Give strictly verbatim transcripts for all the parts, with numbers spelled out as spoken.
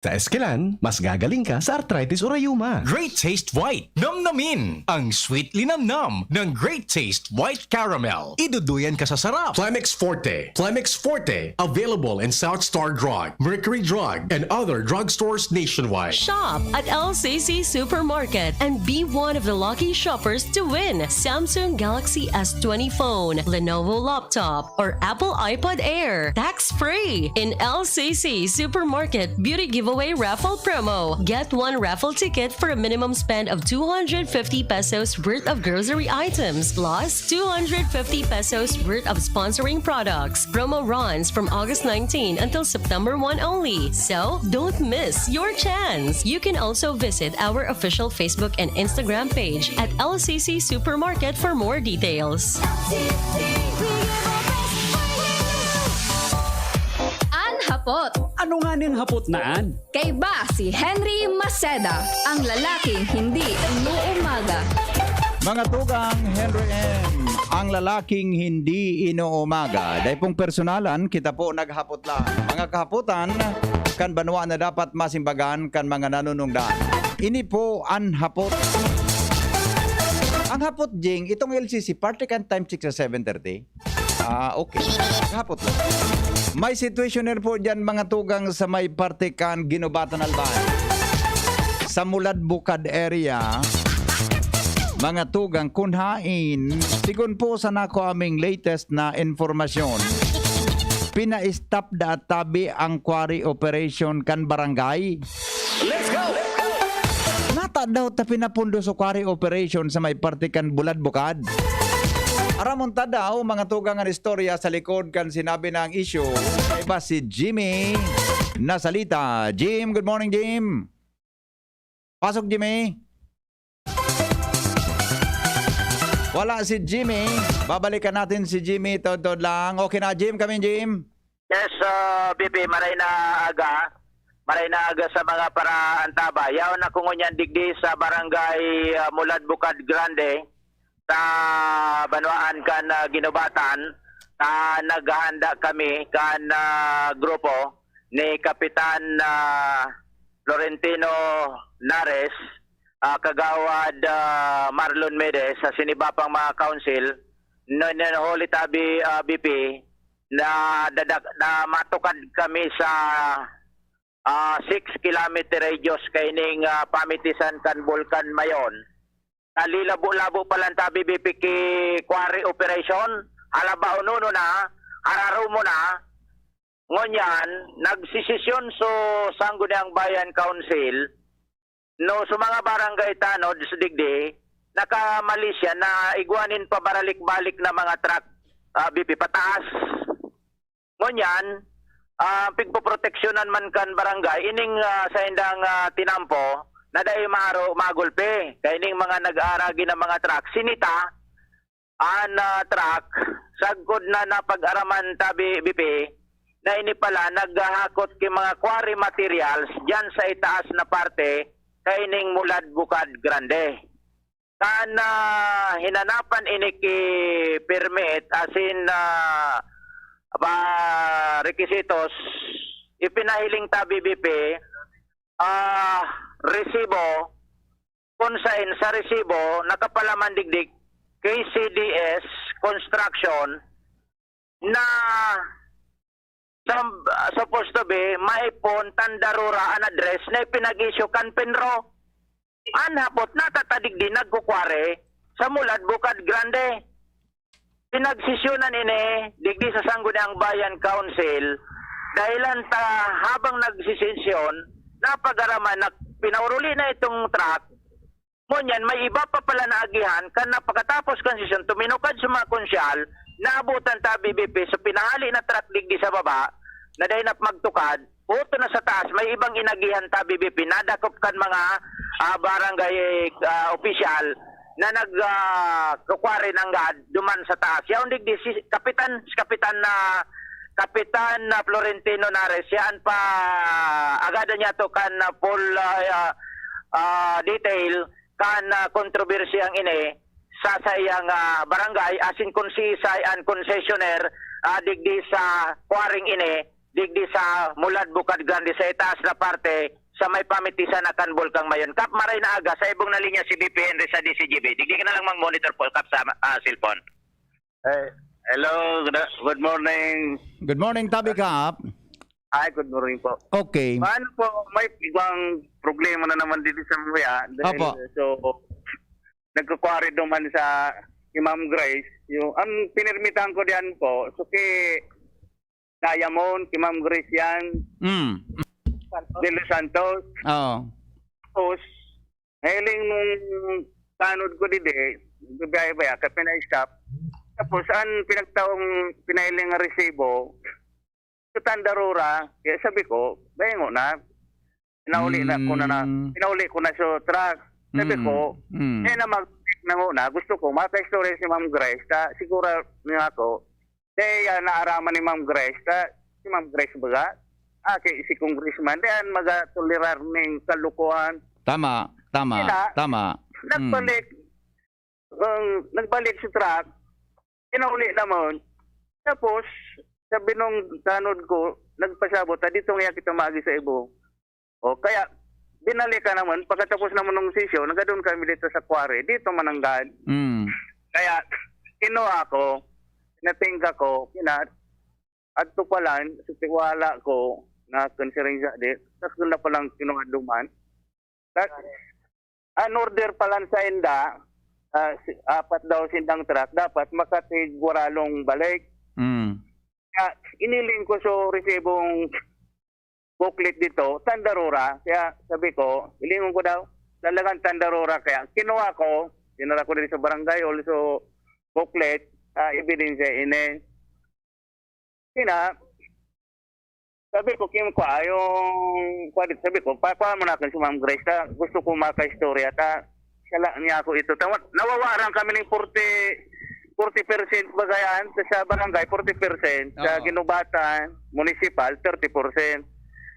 Sa Esquilan, mas gagaling ka sa arthritis o rayuma. Great Taste White. Namnamin ang sweet linamnam ng Great Taste White Caramel. Iduduyan ka sa sarap. Plemex Forte. Plemex Forte. Available in South Star Drug, Mercury Drug, and other drugstores nationwide. Shop at L C C Supermarket and be one of the lucky shoppers to win Samsung Galaxy S twenty phone, Lenovo laptop, or Apple iPad Air, tax-free. In L C C Supermarket Beauty Giveaway Raffle Promo. Get one raffle ticket for a minimum spend of two hundred fifty pesos worth of grocery items, plus two hundred fifty pesos worth of sponsoring products. Promo runs from August nineteen until September one only. So, don't miss your chance. You can also visit our official Facebook and Instagram page at L C C Supermarket for more details. An hapot. Ano nga ning hapot na an? Kaiba si Henry Maceda, ang lalaking hindi inuumaga. Mga tugang, Henry M, ang lalaking hindi inuumaga. Dai pong personalan, kita po naghapot lang. Mga kahapotan kan banwa na dapat masimbagan kan mga nanunungdan. Ini po an hapot. Ang hapot, Jing, itong L C C, parte kan time check sa seven thirty. Ah, okay. Kahapot lang. May situationer po dyan, mga tugang, sa may parte kan Guinobatan, Albay. Sa Mulad Bukad area, mga tugang, kun hain, sigon po sa nako aming latest na informasyon, pina-stop da tabi ang quarry operation kan barangay. Let's go! Nata daw ta pinapundo sa quarry operation sa may parte kan Bulad Bukad. Aramon ta daw, mga tugang, an istorya sa likod kan sinabi na ang issue. Kaiba si Jimmy na salita. Jim, good morning, Jim. Pasok, Jimmy. Wala si Jimmy. Babalikan natin si Jimmy, tod-tod lang. Okay na, Jim, kami, Jim. Yes, ah, B P, maray na aga. Maray na aga sa mga paraantaba. Yaon ako ngunyan digdi sa barangay, ah, Mulad Bukad Grande, sa banwaan kan, ah, Guinobatan. Ah, naghahanda kami kan, ah, grupo ni Kapitan, ah, Florentino Nares, ah, Kagawad, ah, Marlon Medes, sa siniba pang mga council. No, no, huli tabi, ah, B P, na dadak-, na matukad kami sa, ah, six kilometer radius kaining, ah, pamitisan kan Bulkan Mayon. Nalilabo-labo pa lang tabi, B P, ki quarry operation, halabaon na, hararomo na. Ngunyan, nagsisesyon so Sangguniang Bayan Council, no, so mga barangay tanod sa digdi, nakamali siya na igwa nin pabaralik-balik na mga truck, ah, B P, pataas. Ngunyan, ah, pigpoproteksyonan man kan barangay, ining, ah, saindang, ah, tinampo, na dai maaro magulpi. Kaining mga nag-aaragi na mga truck, sinita, an, ah, truck, sagkod na napag-araman tabi, B P, na ini pala naghahakot ki mga quarry materials diyan sa itaas na parte kaining Mulad Bukad Grande. Kan, ah, hinanapan ini ki permit, asin, ah, pa requisitos, ipinahiling tabi, B P, ah, resibo, kung sain sa resibo nakapalaman digdi, K C D S Construction, na sa, supposed to be, maipon, tandarura an address na ipinag-issue kan PENRO. An hapot, nata ta digdi nagkukwari sa Mulad Bukad Grande. Pinagsesyonan ini digdi sa Sangguniang Bayan Council, dahilan ta habang nagsisesyon, napag-araman na pinauruli na itong truck. Ngunyan, may iba pa pala na agihan, kan napakatapos kan sesyon, tuminukad sa mga konsyal, naabutan ta B B P, so pinahali na truck digdi sa baba, na dai na magtukad, puto na sa taas, may ibang inagihan ta B B P, nadakop kan mga, ah, barangay, ah, opisyal na nag, ah, kukwari nanggad duman sa taas. Yaon digdi si Kapitan, si Kapitan na, Kapitan na Florentino Nares, siya an pa agada niya to kan, ah, full, ah, ah, detail kan, ah, kontrobersyang ini sa saiyang, ah, barangay, asin kun siisay an concessionaire, ah, digdi sa quarrying ini, digdi sa Mulad, Bukad Grande, sa itaas na parte, sa may pamitisan na kan Bulkang Mayon. Kap, maray na aga, sa ibong na linya si B P Henry sa D C G B. Digdi ka na lang mag-monitor po, Kap, sa ah, cellphone. Eh, hello, good, good morning. Good morning, Tabi Kap. Ay, good morning po. Okay. Paano po, may ibang problema na naman dito sa Muya. Dahil, Opo. So, nagkukwari duman sa si Ma'am Grace. Yung, ang pinirmitan ko diyan po, so kay Diamond, kay Ma'am Grace yan, Mm. De Los Santos. Oo. Tapos, nahiling nung tanod ko didi, biyaya-baya, kaya pina-stop. Tapos, ang pinagtaong, pinahiling nga resibo, sa Tandarura, kaya sabi ko, "Bayango na." Pinauli na ko na, na, Mm. pinauli ko na sa truck. Sabi Mm. ko, Mm. "Eh, na mag-, na muna, gusto ko, makaistorya si Ma'am Grace, ta, siguro niya ako, eh, yan, naaraman ni Ma'am Grace, ta, si Ma'am Grace baga, ah, kay si Congressman, di yan, maga-tolerar ning kalukuhan." Tama, tama, Kaya, tama. Mm. nagbalik, ang, nagbalik sa truck, pinauli naman. Tapos, sabi nung tanod ko, nagpasabot, "Ah, dito nga kita maagi sa ibo." O, kaya, binalikan naman, pagkatapos naman ng sesyon, nagadun kami dito sa quarry, dito mananggad. Mm. Kaya, kinuha ko, pinatingga ko, pina-, adto pa lang, sa tiwala ko, na konsirensiya di, sakto na palang kinuha duman. That, an order pa lang sa inda, ah, si, apat daw sindang truck, dapat makatigwaralong balik. Mm. Kaya, iniling ko so resibong booklet dito, Tandarura. Kaya sabi ko, ilingon ko daw, talagang Tandarura. Kaya kinuha ko, dinala ko din sa barangay, also booklet, ah, ebidensya ini. Kina, sabi ko, "Kim, kwa, yung, kwa, dito," sabi ko, "Pa, kwa mo na akin si Ma'am Grace, ta, gusto ko makaistorya, ta, sala niya ako ito." Tawa, nawawaran kami ng forty, forty percent bagayan sa, sa barangay, forty percent, sa Oo. Ginubatan, municipal, thirty percent,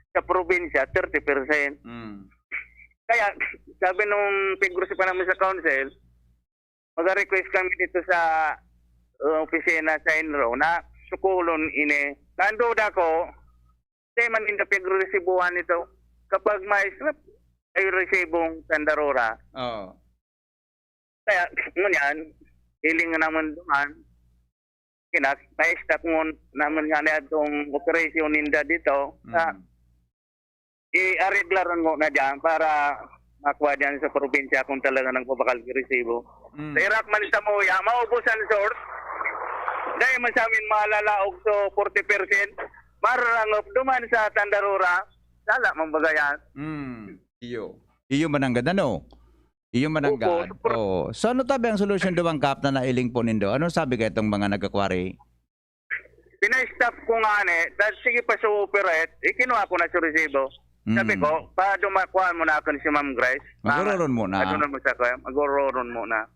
sa probinsya, thirty percent. Mm. Kaya, sabi nung piggroso pa naman sa council, "Mag-request kami dito sa, uh, opisina sa ENRO na sukulon ini." Nanduda ko, di man ninda pigre-resibuhan ito. Kapag may slap, ay resibong Tandarura. Oo. Kaya, ngunyan, hiling naman duman, kinas, na-stop ngun-, naman nga na itong operation ninda dito. Sa, Mm. i-areglaran mo na dyan para makuha dyan sa probinsya kung talaga nagbabakal ki resibo. Mm. Sa Iraq man sa Muya, maubos ang source. Dahil man sa amin malalaog so forty percent, mararangop duman sa Tandarura, sala man baga yan. Mm. Iyo. Iyo mananggad, ano? Iyo mananggad. Opo, so, pro- Oo. So, ano tabi ang solusyon duman, Kap, na nailing po nindo? Ano sabi kaitong mga nagkakwari? Pina-stop ko nga ni, dahil sige pa sa operate, ikinuha ko na sa resibo. Sabi Mm. ko, "Pa, dumakuan mo na akin si Ma'am Grace." Magororon mo na. Ano naman sa kaya? Magororon mo na.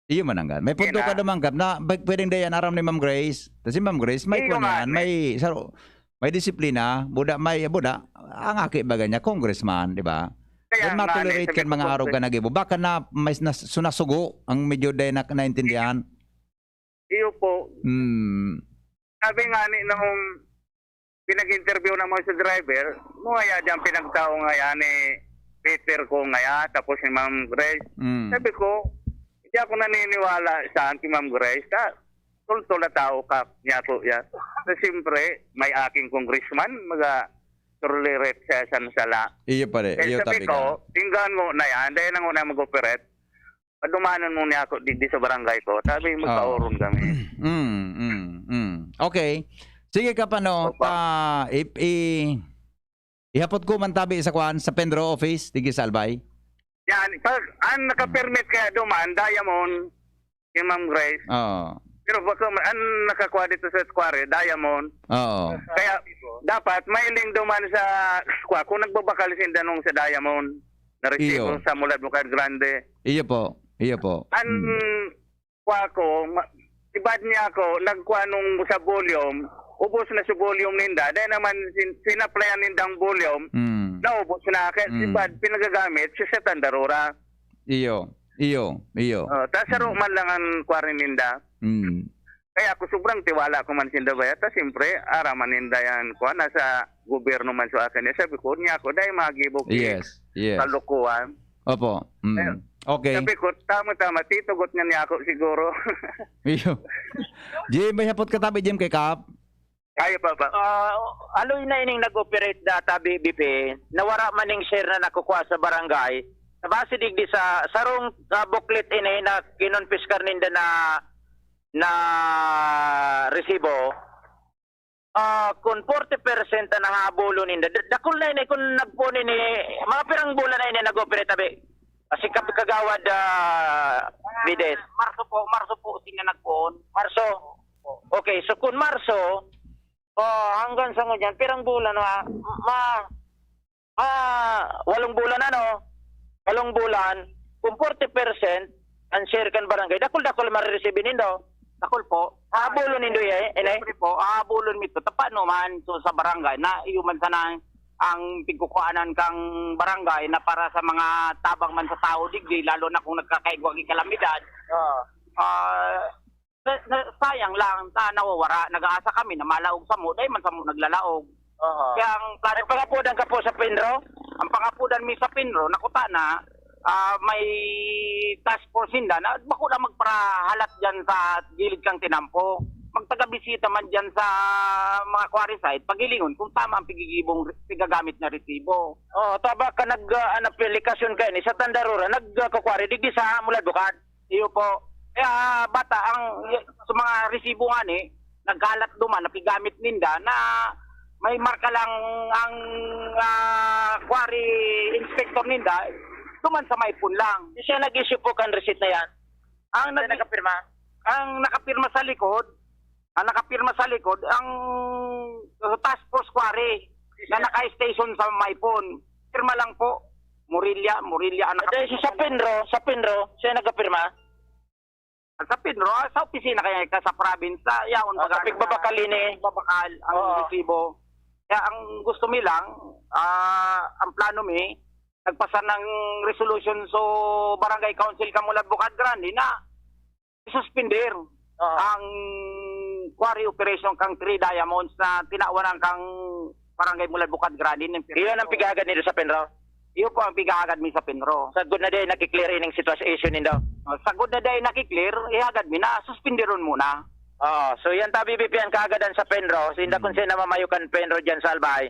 Iyo mananggad. May punto Kina- ka duman, Kap, na ba-, pwedeng dayan aram ni Ma'am Grace. Ta si Ma'am Grace, may Iyo kuwan nga, yan, may. may saro-, may disiplina, buda, may, buda, ang aki baga niya, congressman, di ba? Kaya Yan nga, matolerate ni, sabi kan ko, mga congress- arogan na gibo. Baka na may nas-, sunasugo ang medyo day na naintindihan. Iyo po. Hmm. Sabi nga ni nung pinag-interview naman sa driver, mo kaya dyan pinagtao nga yan ni Peter ko nga yan, tapos ni Ma'am Grace. Hmm. Sabi ko, "Hindi ako naniniwala saan si Ma'am Grace. Ta, tultol na tao ka niya ko yan." So, siyempre, may aking congressman, maga tolerate siya sa sala. Iyo pare, Eh, iyo sabi tabi ko, ka. "Tinggan mo na yan, dahil na na mag-operate. Padumanan mo niya ako di, di sa barangay ko." Sabi, Oo. "Magkaoron kami." Mm, mm, mm. Okay. Sige ka pa, no? Opa. Pa, i, i, ihapot ko man tabi sa kwan, sa Pendro office, digi sa Albay. Yan. Pag, ang nakapermit kaya duman, Diamond, si Ma'am Grace. Oo. Pero baka ma-, ang nakakuha dito sa quarry, Diamond. Oo. Kaya, dapat, may link duman sa, kwa, kung nagbabakal sinda nung sa Diamond, na resibo Iyo. sa Mulad Bukad Grande. Iyo po. Iyo po. Ang Mm. kwa ko, ma-, si Bad niya ako, nagkwa nung sa volume, ubos na sa volume ninda, dahil naman sin-, sinaplayan nindang volume, Mm. naubos na. Kaya si Mm. Bad, pinagagamit siya sa Tandarura. Iyo. Iyo. Iyo. Oh, ta saro Mm. man lang ang kwa rin ninda. Mm. Kaya ako sobrang tiwala ko man sinda baya, ta siyempre, araman ninda yan, kuwan, nasa gobyerno man sa akin. Eh, sabi ko, niya ako, dahil magibo ki Yes, yes. kalokohan. Opo. Mm. Ayun. Okay. Sabi ko, "Tama, tama, titugot nga niya ako siguro." Iyo. Jim, may hapot ka tabi, Jim, kay Kap? Kaya pa ba? Ah, aloy na ining nag-operate data, B B P, na wara man ning share na nakukuha sa barangay. Sa base digdi sa sarong, ah, booklet ini na kinonpiskar ninda na, na resibo, ah, kun forty percent ang nahabolon ninda, da-, dakul na ini kun nagpoon ini, mga pirang bulan na ini nag-operate, abi. Kasi kap-, kagawad, ah, Bides. Marso po, Marso po sila nagpoon. Marso? Okay, so kun Marso, oh, hanggang sa ngunyan, pirang bulan, ma-, ma-, Ah, walong bulan, ano? Walong bulan, kung forty percent ang share kan barangay, dakul-dakul marireceive nindo. Dakul po. Hahabulon nindo, eh, ine? Siyempre po, hahabulon mi ito. Ta paano man, so, sa barangay, na iyo man sana ang pigkukuanan kang barangay na para sa mga tabang man sa tao, digdi, lalo na kung nagkakaigwa ki kalamidad. Oo. Ah, na, na, sayang lang na nawawara. Nag-aasa kami na malaog samo, dahil man samo naglalaog. Aha. Kaya ang plano May pangapudan ka po sa Pinro? Ang pangapudan mi sa Pinro, nakuta na, ah, may task force ninda na bako lang magparahalat dyan sa gilid kang tinampo. Magtagabisita man dyan sa mga quarry site, pagilingon kung tama ang pigigibong re-, pigagamit na resibo. Oo, taba ka nag, ah, ano, aplikasyon kayo ni sa Tandarura, nag, ah, kukwari, digdi sa Mulad Bukad. Iyo po. Kaya, bata, ang, sa mga resibo nga ni, nagkalat duman, napigamit ninda na may marka lang ang, ah, quarry inspector ninda, duman sa Maipon lang. Siya nag-issue po kan receipt na yan? Ang Siya nag-, nakapirma? Ang nakapirma sa likod, ang nakapirma sa likod, ang, uh, task force quarry na Siya. naka-station sa Maipon. Pirma lang po. Morilla, Morilla ang Dahil nakapirma sa sa likod. Pinro, sa Pinro, siya nagkapirma? Sa Pinro, ah, sa opisina kaya ka sa province, sa yaon Ah, baga sa pigbabakal ini. Pigbabakal ang Oo. resibo. Kaya ang gusto mi lang, ah, ang plano mi, nagpasa ng resolution so Barangay Council kan Mulad Bukad Grande na isuspender Oo. ang quarry operation kang Three Diamonds na tinawanan kang Barangay Mulad Bukad Grande ng Iyon ang pighahagad nindo sa Pinro? Iyo po ang pighahagad mi sa Pinro. Sagod na di naki-clear ining sitwasyon nindo? Oh, sagod na di naki-clear, ihagad mi na, suspenderon muna. Oo, so yan ta, B B P, ang kaagadan sa Pinro. Sinda Hmm. kung sino mamayo kan Pinro dyan sa Albay.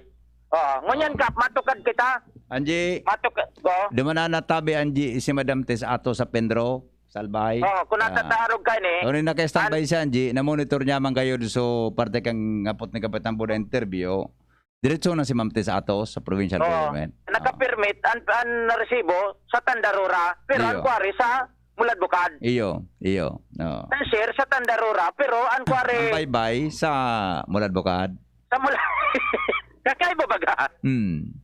Oo, ngunyan, Oo. Kap, matukad kita. Anji, Matukad ko. dumanan na tabi, Anji, si Madam Tess ato sa Pinro, sa Albay. Oo, kung Ah. natatarog ka ni. Ano yung naka-standby An- siya, Anji? Na-monitor niya man kayo so parte kang apot ni Kapitan Buda interview. Diretso na si Ma'am Tess ato sa provincial Oo. government. Ah. Naka-permit, ang, ang resibo sa Tandarura, pero ang Iyo. quarry sa Mulad Bukad. Iyo, iyo. Oo. Ang share sa Tandarura, pero ang quarry Ang baybay sa Mulad Bukad. Sa Mulad. Kakaiba baga? Hmm.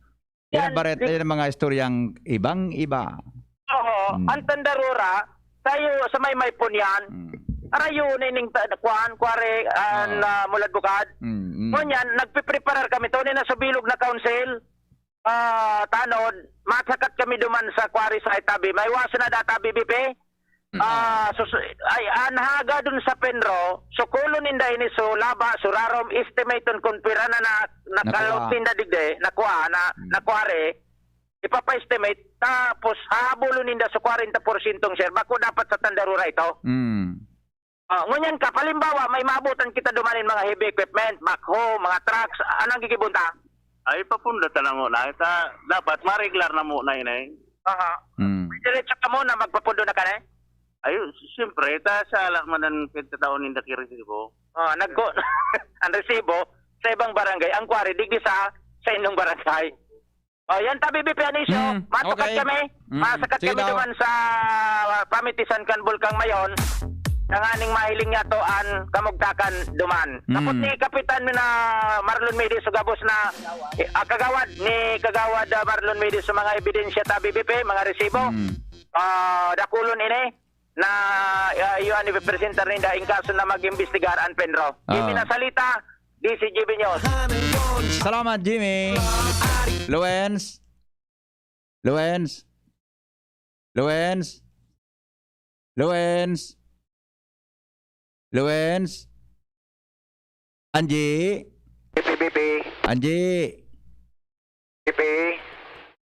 Yan, Yan, baret, di- yan ang mga istoryang ibang-iba. Oo, Hmm. ang Tandarura, tayo sa may Maipon yan, Hmm. arayo na ining ta-, kuan, quarry, an, Ah. ah, Mulad Bukad. Hmm, hmm. Ngunyan, nagpipreparar kami, to, ni nasa bilog na council, ah, tanod, masakat kami duman sa quarry sa itabi. May waso na data, B B P. Hmm. Ah, sus-, ay, an haga dun sa Pinro, sukulon ninda ini, so laba, so rarom, estimaton kung pira na, na, nakalot Nakuha. ninda digdi, nakuha, na, Hmm. na quarry. Ipapa-estimate, tapos hahabulon ninda sa kwarenta porsyentong share. Bako dapat sa Tandarura ito. Mm. Ah, ngunyan ka, palimbawa, may maabutan kita duman nin mga heavy equipment, backhoe, mga trucks, anong gigibon ta? Ay, papunta ta na muna. Ita, dapat mareglar na muna yun eh. Aha. Mm. Diretso ka muna, magpapundo na ka na eh? Ay, siyempre, ta, sa ala man ang pagkataon ninda ki resibo. Ah, nagko-, ang resibo, sa ibang barangay, ang quarry, digdi sa, sa inyong barangay. Oh, yan ta, B B P Anisio. Mm, Matukad okay. kami. Mm, Masakat sige kami daw. duman sa, ah, pamitisan kan Bulkang Mayon. Tanganing mahiling niya to an kamugtakan duman. Mm. Kapot ni Kapitan na Marlon Medi sa gabos na, eh, ah, kagawad ni Kagawad, ah, Marlon Medi sa mga ebidensya ta, B B P, mga resibo. Mm. Ah, dakulon ini na, ah, iyo an ipipresentar ninda in kaso na mag-imbestigar an Penro. Ah. Jimmy Nasalita, D C G B News. Salamat, Jimmy. Luens. Luens. Luens. Luens. Luens. Angie? P P, P P. Angie? P P.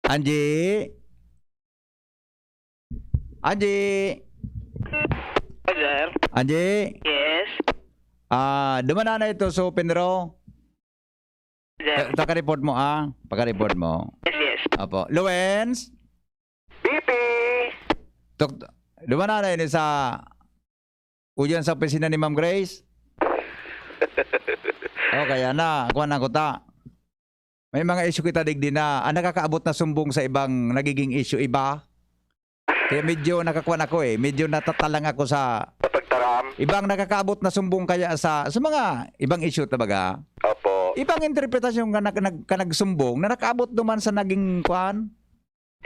Angie? Angie? Sir? Angie? Yes? Ah, duman na ito sa open row? Sir? Ta-, pakareport mo, ah. Pakareport mo. Yes, yes. Apo. Luwens? P P. Tok-, duman na ini sa, uyan sa opisina ni Ma'am Grace? O, kaya na, kuwan ako ta. May mga issue kita digdi na, ah, nakakaabot na sumbong sa ibang nagiging issue iba. Kaya medyo nakakuwan ako eh, medyo natatalang ako sa Sa pagtaram? ibang nakakaabot na sumbong kaya sa, sa mga ibang issue talaga. Opo. Ibang interpretasyon ka nag-, nag-, ka nagsumbong na nakaabot duman sa naging kuwan.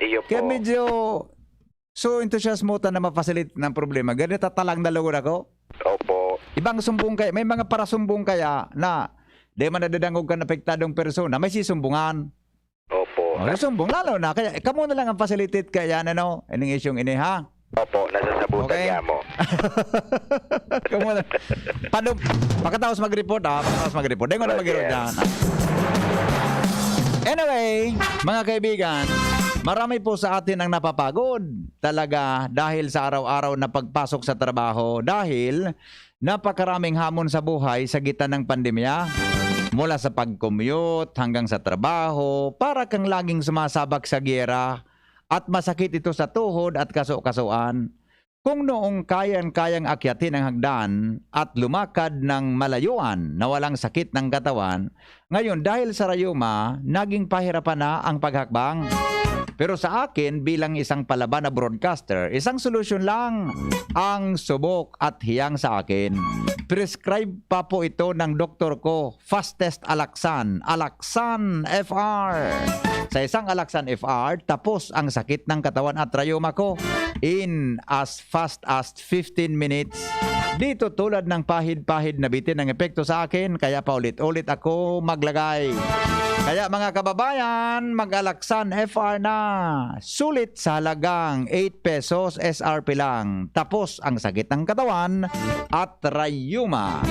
Iyo Kaya po. medyo so entusiasmo ta na ma-facilitate ng problema. Ganito talang na lugod ako. Opo. Ibang sumbong kaya, may mga parasumbong kaya na di man nadadangog kan apektadong persona, may sisumbungan. Opo. O, sumbong, lalo na. Kaya, kamo na lang ang facilitate kaya, ano, ining isyong ini, ha? Opo, nasasabutan Okay. niya mo. Kamo na. Padu-, pagkatapos mag-report, ha? Pagkatapos mag-report. Dahil ko na Right, mag-report yes. dyan. Anyway, mga kaibigan, marami po sa atin ang napapagod talaga dahil sa araw-araw na pagpasok sa trabaho. Dahil napakaraming hamon sa buhay sa gitna ng pandemya. Mula sa pag-commute hanggang sa trabaho, para kang laging sumasabak sa giyera at masakit ito sa tuhod at kaso-kasoan. Kung noong kayang-kayang akyatin ang hagdan at lumakad ng malayuan na walang sakit ng katawan, ngayon dahil sa rayuma, naging pahirapan na ang paghakbang. Pero sa akin, bilang isang palaban na broadcaster, isang solusyon lang ang subok at hiyang sa akin. Prescribe pa po ito ng doktor ko, Fastest Alaxan, Alaxan F R. Sa isang Alaxan F R, tapos ang sakit ng katawan at rayuma ko in as fast as fifteen minutes. Dito tulad ng pahid-pahid na bitin ang epekto sa akin, kaya paulit-ulit ako maglagay. Kaya mga kababayan, mag-Alaxan F R na. Sulit sa halagang eight pesos S R P lang. Tapos ang sakit ng katawan at rayuma.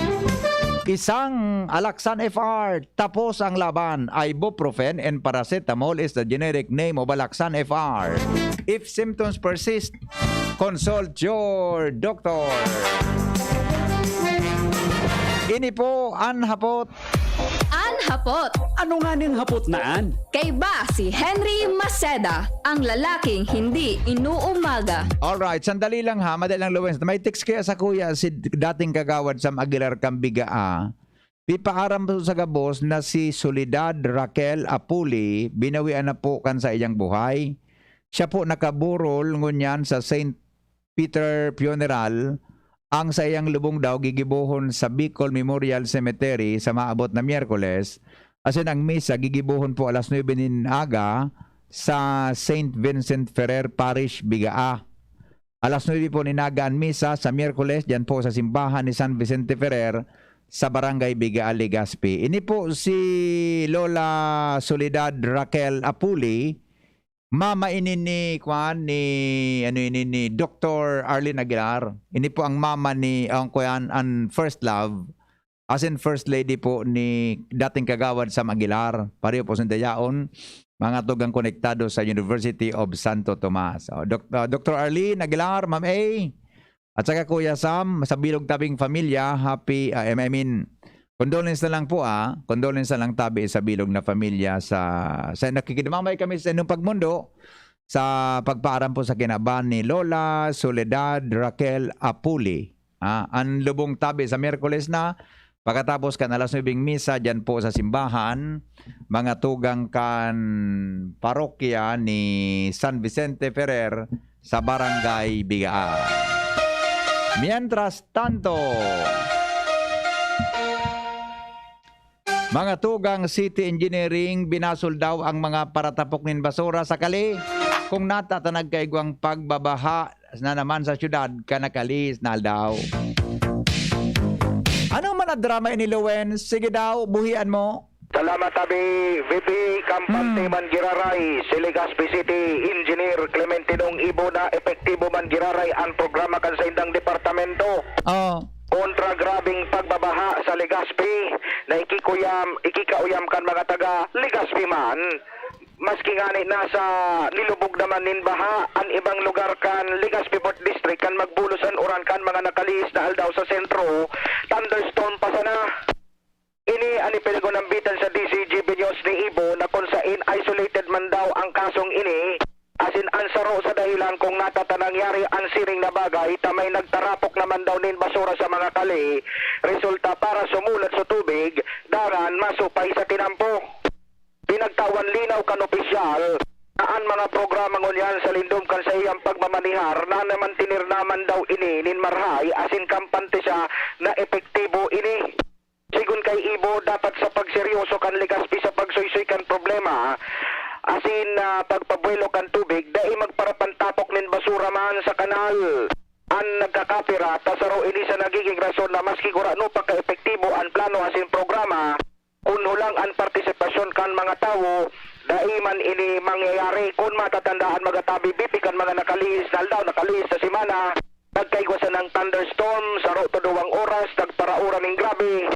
Isang Alaxan F R, tapos ang laban. Ibuprofen and paracetamol is the generic name of Alaxan F R. If symptoms persist, consult your doctor. Ini po an hapot. An hapot. Ano nga ning hapot na an? Kaiba si Henry Maceda, ang lalaking hindi inuumaga. Alright, sandali lang ha, madali lang, Luwens. May text kaya sa kuya si dating kagawad Sam Aguilar Cambigaa. Pipaaram po sa gabos na si Soledad Raquel Apuli, binawian na po kan saiyang buhay. Siya po nakaburol ngunyan sa Saint Peter Funeral. Ang saiyang lubong daw gigibohon sa Bicol Memorial Cemetery sa maabot na Miyerkules, asin ang misa gigibohon po alas nuebe nin aga sa Saint Vincent Ferrer Parish, Bigaa. Alas nuebe po nin aga an misa sa Miyerkules, diyan po sa simbahan ni San Vicente Ferrer sa Barangay Bigaa, Legazpi. Ini po si Lola Soledad Raquel Apuli, mama ini ni, kwan, ni, ano ini, ni Doktor Arlene Aguilar. Ini po ang mama ni, ang, kwan, an first love, as in first lady po ni dating kagawad Sam Aguilar. Pareho po sa dayaon, mga tugang konektado sa University of Santo Tomas. O, Doc-, ah, Doktor Arlene Aguilar, Ma'am A, at saka Kuya Sam, sa Bilog Tabing Pamilya, happy, ah, I mean, condolence na lang po, ah. Condolence na lang tabi sa Bilog na pamilya sa, sa nakikidamay kami sa inyong pagmundo sa pagpaaram po sa kinaban ni Lola Soledad Raquel Apuli. Ah, ang lubong tabi sa Miyerkules na, pagkatapos kan alas nuebeng misa, diyan po sa simbahan, mga tugang kan parokya ni San Vicente Ferrer sa Barangay Bigaa. Mientras tanto, mga tugang City Engineering, binasol daw ang mga paratapok nin basura sa kali. Kung natatanag kaigwang pagbabaha na naman sa syudad, kanakalihis na aldaw. Ano man ang drama ini, Lowen? Sige daw, buhian mo. Salamat, Abi. V P Kampante Hmm. man giraray, si Legazpi City Engineer Clementinong Ibona, epektibo man giraray ang programa kan sa indang departamento. Oh. Kontra grabing pagbabaha sa Legazpi, An mga taga Legazpi man, maski ngani nasa nilubog naman nin baha an ibang lugar kan Legazpi Port District, kan magbulos an uran kan mga nakalihis na aldaw sa sentro, thunderstorm pa sana. Ini an ipinagunambitan sa D Z G B News ni Ibo, na kun sain isolated man daw ang kasong ini, asin an saro sa dahilan kung nata ta nangyari an siring na bagay ta may nagtarapok naman daw nin basura sa mga kali, resulta para sumulad sa tubig, dangan masupay sa tinampo. Pinagtawan linaw kan opisyal na an mga programa ngunyan sa lindom kan saiyang pagmamanihar na namantener naman daw ini nin marahay asin kampante siya na epektibo ini. Sigon kay Ibo, dapat sa pagseryoso kan Legazpi sa pagsuysoy kan problema asin, ah, pagpabuelo kan tubig, dai magparapantapok nin basura man sa kanal. An nagkakapira ta saro ini sa nagiging rason na maski gurano pa kaepektibo an plano asin programa, kun hulang an partisipasyon kan mga tawo, dai man ini mangyayari. Kun matatandaan, magatabi bipi kan mga nakalihis na aldaw, nakalihis na semana, nagkaigwa sanang thunderstorm, saro to duwang oras, nagparaura nin grabe.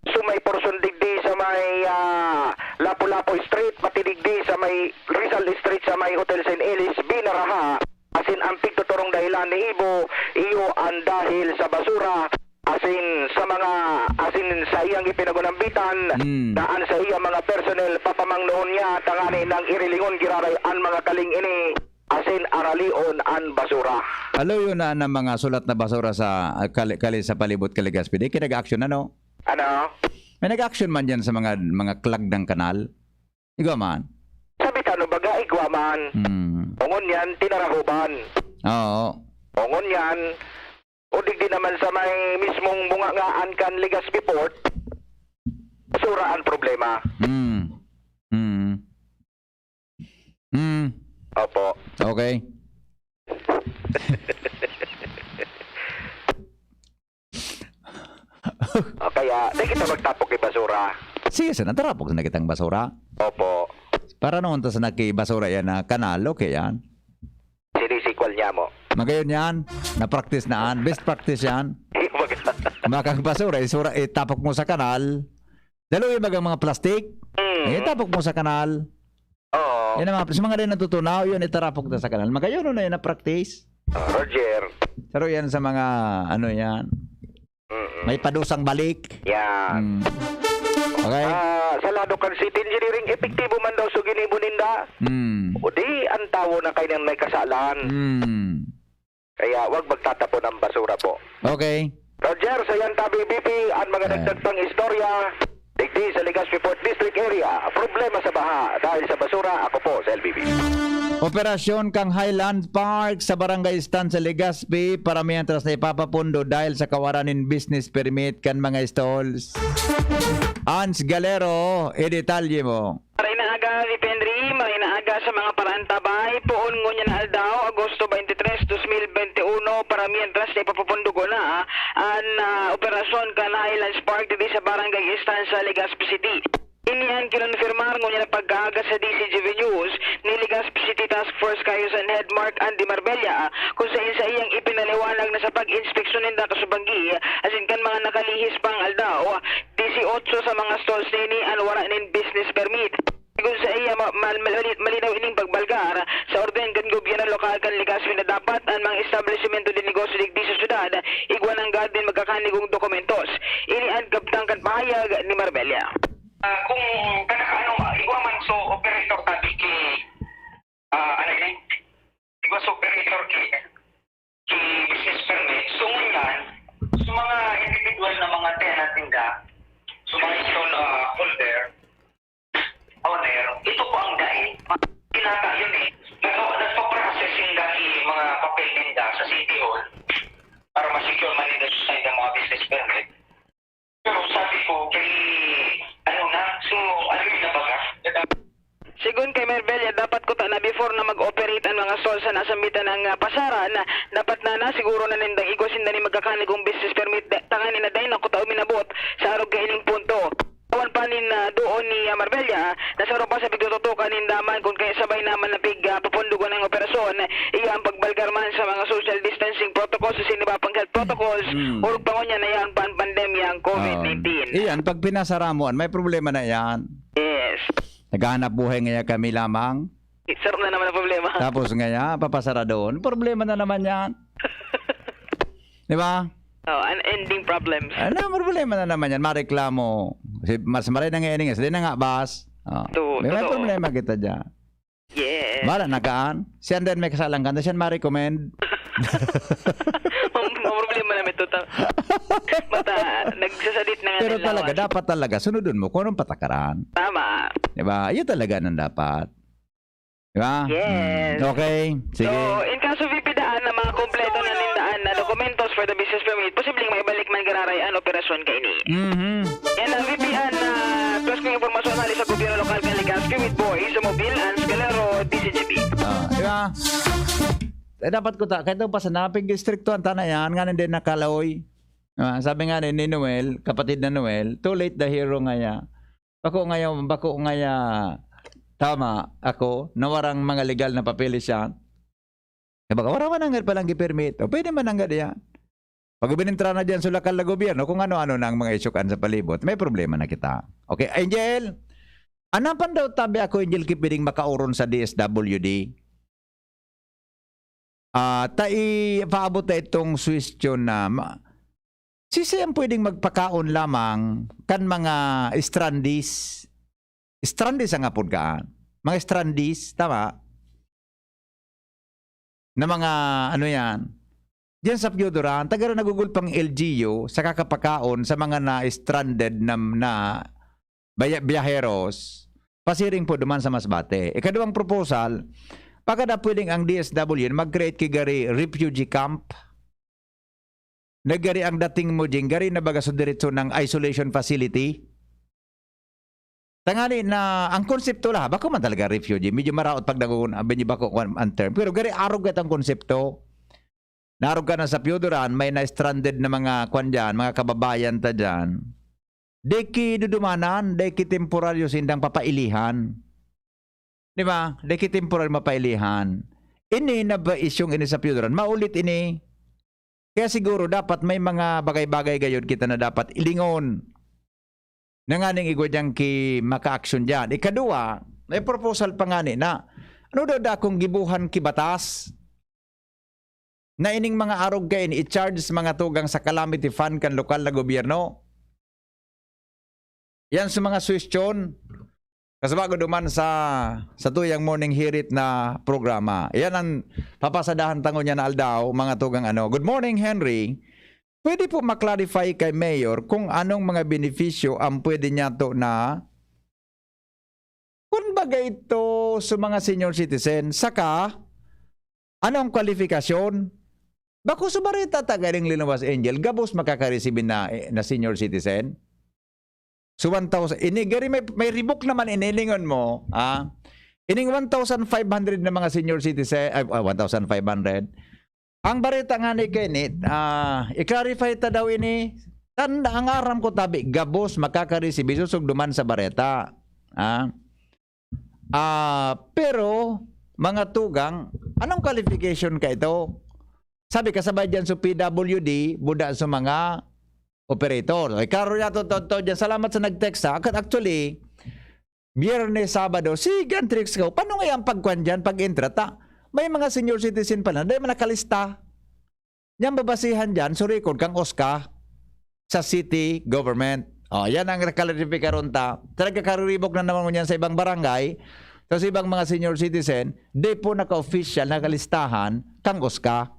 So, may porsyon digdi sa may, ah, Lapu-Lapu Street, pati digdi sa may Rizal Street, sa may Hotel Saint Ellis, binaraha. Asin ang pigtuturong dahilan ni Ibo, iyo an dahil sa basura. Asin sa mga, asin sa iyang ipinagunambitan, Mm. na an sa iyang mga personnel, papamangnoon niya, tangani nang irilingon giraray an mga kaling ini, asin aralion an basura. Haluyon na an mga sulat na basura sa, ah, kali, kali sa palibot kan Legazpi. Di kayo nag-action, ano? Ano? May nag-action man diyan sa mga, mga clog ng kanal? Igwa man? Sabi ta, ano baga, igwa man. Hmm. Ongon yan, tinarahoban. Oo. Ongon yan, o digdi naman sa may mismong bungangaan kan Legazpi Port, basura an problema. Hmm. Hmm. Hmm. Opo. Okay. O kaya, di kita magtapok ng basura. Sige, sana tarapok na kitang basura. Opo. Para noon, tas nakibasura yan na kanal, okay yan. Sinisikwal niya mo. Magayon yan. Na-practice na yan. Best practice yan. Yung mga Makang basura, isura, itapok mo sa kanal. Lalo yung mga, mga plastic. Mm. Eh, itapok mo sa kanal. Oo. Yan ang mga, sa mga rin natutunaw, yun, itarapok na sa kanal. Magayon na yun na-practice. Ah, Roger. Pero yan sa mga, ano yan, Mm-mm. may padusang balik. Yan. Mm. Okay? Ah, sa lado kan city engineering, epektibo man daw sa ginibo ninda. Mm. O di, ang tawo na kayo nang may kasalan. Mm. Kaya wag magtatapon ng basura po. Okay. Roger, sa yan tabi, B P, ang mga Eh. nagtagtang istorya, digdi sa Legazpi Port District Area, problema sa baha dahil sa basura, ako po sa L B B. Operasyon kang Highland Park sa Barangay Estancia, Legazpi, para mientras na ipapapundo dahil sa kawalan nin business permit kan mga stalls. Ans Galero, idetalye mo. Maray na aga, Rip Henry. Maray na aga sa mga paraantabay. Poon ngunyan na aldaw, Agosto twenty-three, dos mil bente uno, para mientras na ipapapundugo na an, ah, operasyon kan Highlands Park didi sa Barangay Estancia, Legazpi City. Ini an kinonfirmar ngunyan na pagkaaga sa D Z G B News ni Legazpi City Task Force Kaayusan Head Mark Andy Marbella, kung sain sa iyang ipinaliwanag na sa pag-inspeksyon ninda kasubanggi asin kan mga nakalihis pang aldaw, disiotso sa mga stalls na ini an wara nin business permit. Sigon sa iya, ma-, mal-, mal-, malinaw ining pagbalgar sa orden kan gobyerno lokal kan Legazpi na dapat an mga establisimento de negosyo digdi sa syudad igwa nanggad nin magkakanigong dokumentos. Ini an kabtang kan pahayag ni Marbella. Ah, kung kanakaano, ah, igwa man so operator tabi ki, ah, ano ini? Igwa so operator ki, ki business permit. So, ngunyan, sa mga individual na mga tenant ninda, sa mga stall, ah, holder, owner, ito po ang dai. Pinata yun eh. Nag-, nagpa-processing dati yung mga papel ninda sa City Hall para ma-secure man nila sa kanilang mga business permit. Pero sabi ko, kay, ano na, so, ano yun na baga? Sigon kay Marbella, dapat kuta na before na mag-operate an mga stall sa nasambitan ng, ah, pasaran, dapat na nasiguro na nindang igwa sinda ni magkakanigong business permit da-, tanganing na dai na kuta uminabot sa arog kaining punto. Awan pa nin, ah, doon ni, ah, Marbella, na saro pa sa pigtututukan ninda man kun kaya sabay naman na pig, ah, papundugon ang operasyon. Iya ang pagbalgar man sa mga social distancing protocols sa sinibapang health protocols, Mm. orog pa ngunyan na yan pan pandemya ang COVID nineteen. Oo. Iyan, pag pinasara mo, may problema na yan. Mm. Naghahanap buhay ngaya kami lamang. Sarap na naman ang problema. Tapos ngaya, papasara doon. Problema na naman yan. Di ba? Oh, unending problems. Ano, problema na naman yan. Mareklamo. Si, mas maray na nga ining, hindi na nga bas. Oh. Totoo, May, may totoo. problema kita dyan. Yes. Bala na kaan. Siya din may kasalang kanta. Siya ma-recommend. Ang ang problema namin, total. Bata, nagsasadit na nga Pero ng talaga, lawas. Dapat talaga, sunodon mo kung anong patakaran. Tama. Di ba? Yun talaga nang dapat. Di ba? Yes. Mm. Okay. Sige. So, in kaso V P daan na mga kompleto na nindaan na dokumentos for the business permit, posibleng maibalik man gararay an operasyon kaini. Mhm. Yan ang V P an na tuwas kong impormasyon hali sa gobyerno lokal kan Legazpi with Boy sa Mobil and Escalero D C G B. Ah, di ba? Eh, dapat ko ta, kahit pa sa napig distrikto ang tana yan, nga hindi nakalaoy. Ah, sabi nga ni, ni Noel, kapatid na Noel, too late the hero nga ya. Bako ngaya, bako ngaya, tama ako, nawarang mga legal na papeles siya. Kaya baka wala man nanggad palang gi-permit. O pwede man nanggad yan. Pag binintra na dyan sa lokal na gobyerno, kung ano-ano na ang mga isyukan sa palibot, may problema na kita. Okay, Angel? Ano pa daw tabi ako, Angel, ki pwedeng makauron sa D S W D? Ah, ta ipaabot na itong suwestyon na ma- sisay ang pwedeng magpakaon lamang kan mga strandees? Strandees ang apod kaan. Mga strandees, tama? Na mga, ano yan, diyan sa Pioduran, taga na nagugulpang L G U sa kakapakaon sa mga na-stranded na, na baya- biyaheros, pasiring po duman sa Masbate. Ikaduwang proposal, baka na pwedeng ang D S W mag-create ki gari refugee camp. Nagari ang dating mo, Jing, gari na baga sa diretso ng isolation facility. Tangani na ang konsepto la, bako man talaga refugee. Medyo maraot pag nagun-, medyo bako kwan ang term. Pero gari arog ka itong konsepto. Narog ka na sa Pioduran, may na-stranded na mga kwan dyan, mga kababayan ta dyan. Di ki dudumanan, di ki temporaryo sindang papailihan. Di ba? Di ki temporaryo mapailihan. Ini na ba isyong ini sa Pioduran? Maulit ini. Kaya siguro dapat may mga bagay-bagay gayod kita na dapat ilingon. Nanganing igwa dyan ki makaaksyon dyan. Ikaduwa, may proposal pa ngani na, ano daw da akong gibuhan ki batas? Na ining mga arog kaini i-charge sa mga tugang sa calamity fund kan lokal na gobyerno? Yan sa mga suwestyon. Kasabagod duman sa, sa tuyang morning hirit na programa. Yan ang papasadahan tango niya na aldaw, mga tugang ano. Good morning, Henry. Pwede po ma-clarify kay Mayor kung anong mga benepisyo ang pwede niya to na kung bagay ito sa mga senior citizen, saka anong kwalifikasyon? Bako sa bareta ta galing Linuwas Angel, gabos makakareceive na, na senior citizen? So one thousand, ini gari may, may ribok naman inilingon mo, ah. Ining one thousand five hundred na mga senior citizen, ay, ah, one thousand five hundred. Ang bareta nga ni Kenneth, ah, i-clarify ta daw ini. Tanda, ang aram ko tabi, gabos makakareceive, isusog duman sa bareta. Ah, ah, pero, mga tugang, anong qualification ka ito? Sabi, kasabay dyan sa P W D, buda sa mga operator. Ay, karo yato, to, to, dyan. Salamat sa nag-text, ha. Actually, Biyernes, Sabado, sige ang tricks ko. Paano nga yung pagkwan dyan, pag-intra? Ta, may mga senior citizen pala, dahil man nakalista. Yan babasihan dyan, surikon kang OSCA sa city government. O, yan ang nagkalaripikaron ta. Talaga kariribok na naman ngunyan sa ibang barangay, sa ibang mga senior citizen, di po naka-official, nakalistahan kang OSCA.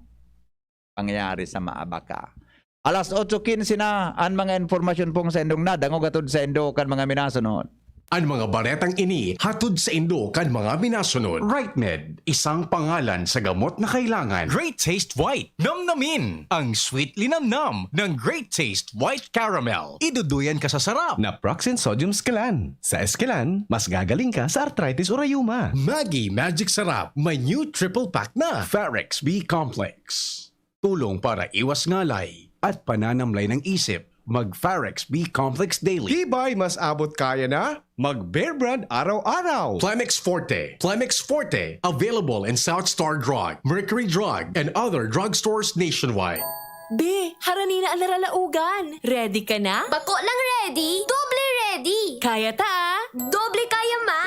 Pangyayari sa Maabaca. Alas otso quince na, ang mga impormasyon pong sa indong nadangog atod sa indo kan mga minasunod. Ang mga baretang ini hatod sa indo kan mga minasunod. RightMed, isang pangalan sa gamot na kailangan. Great Taste White, namnamin ang sweet linamnam ng Great Taste White Caramel. Iduduyan ka sa sarap. Naproxen Sodium Esquilan. Sa Esquilan, mas gagaling ka sa arthritis o rayuma. Maggi Magic Sarap, may new triple pack na. Farex B Complex. Tulong para iwas ngalay at pananamlay ng isip. Mag Farex B Complex Daily. Tibay mas abot kaya na? Mag Bear Brand araw-araw. Plemex Forte. Plemex Forte. Available in South Star Drug, Mercury Drug, and other drugstores nationwide. Be, harani na an naralaogan. Ready ka na? Bako lang ready, doble ready! Kaya ta, ah! Doble kaya, ma!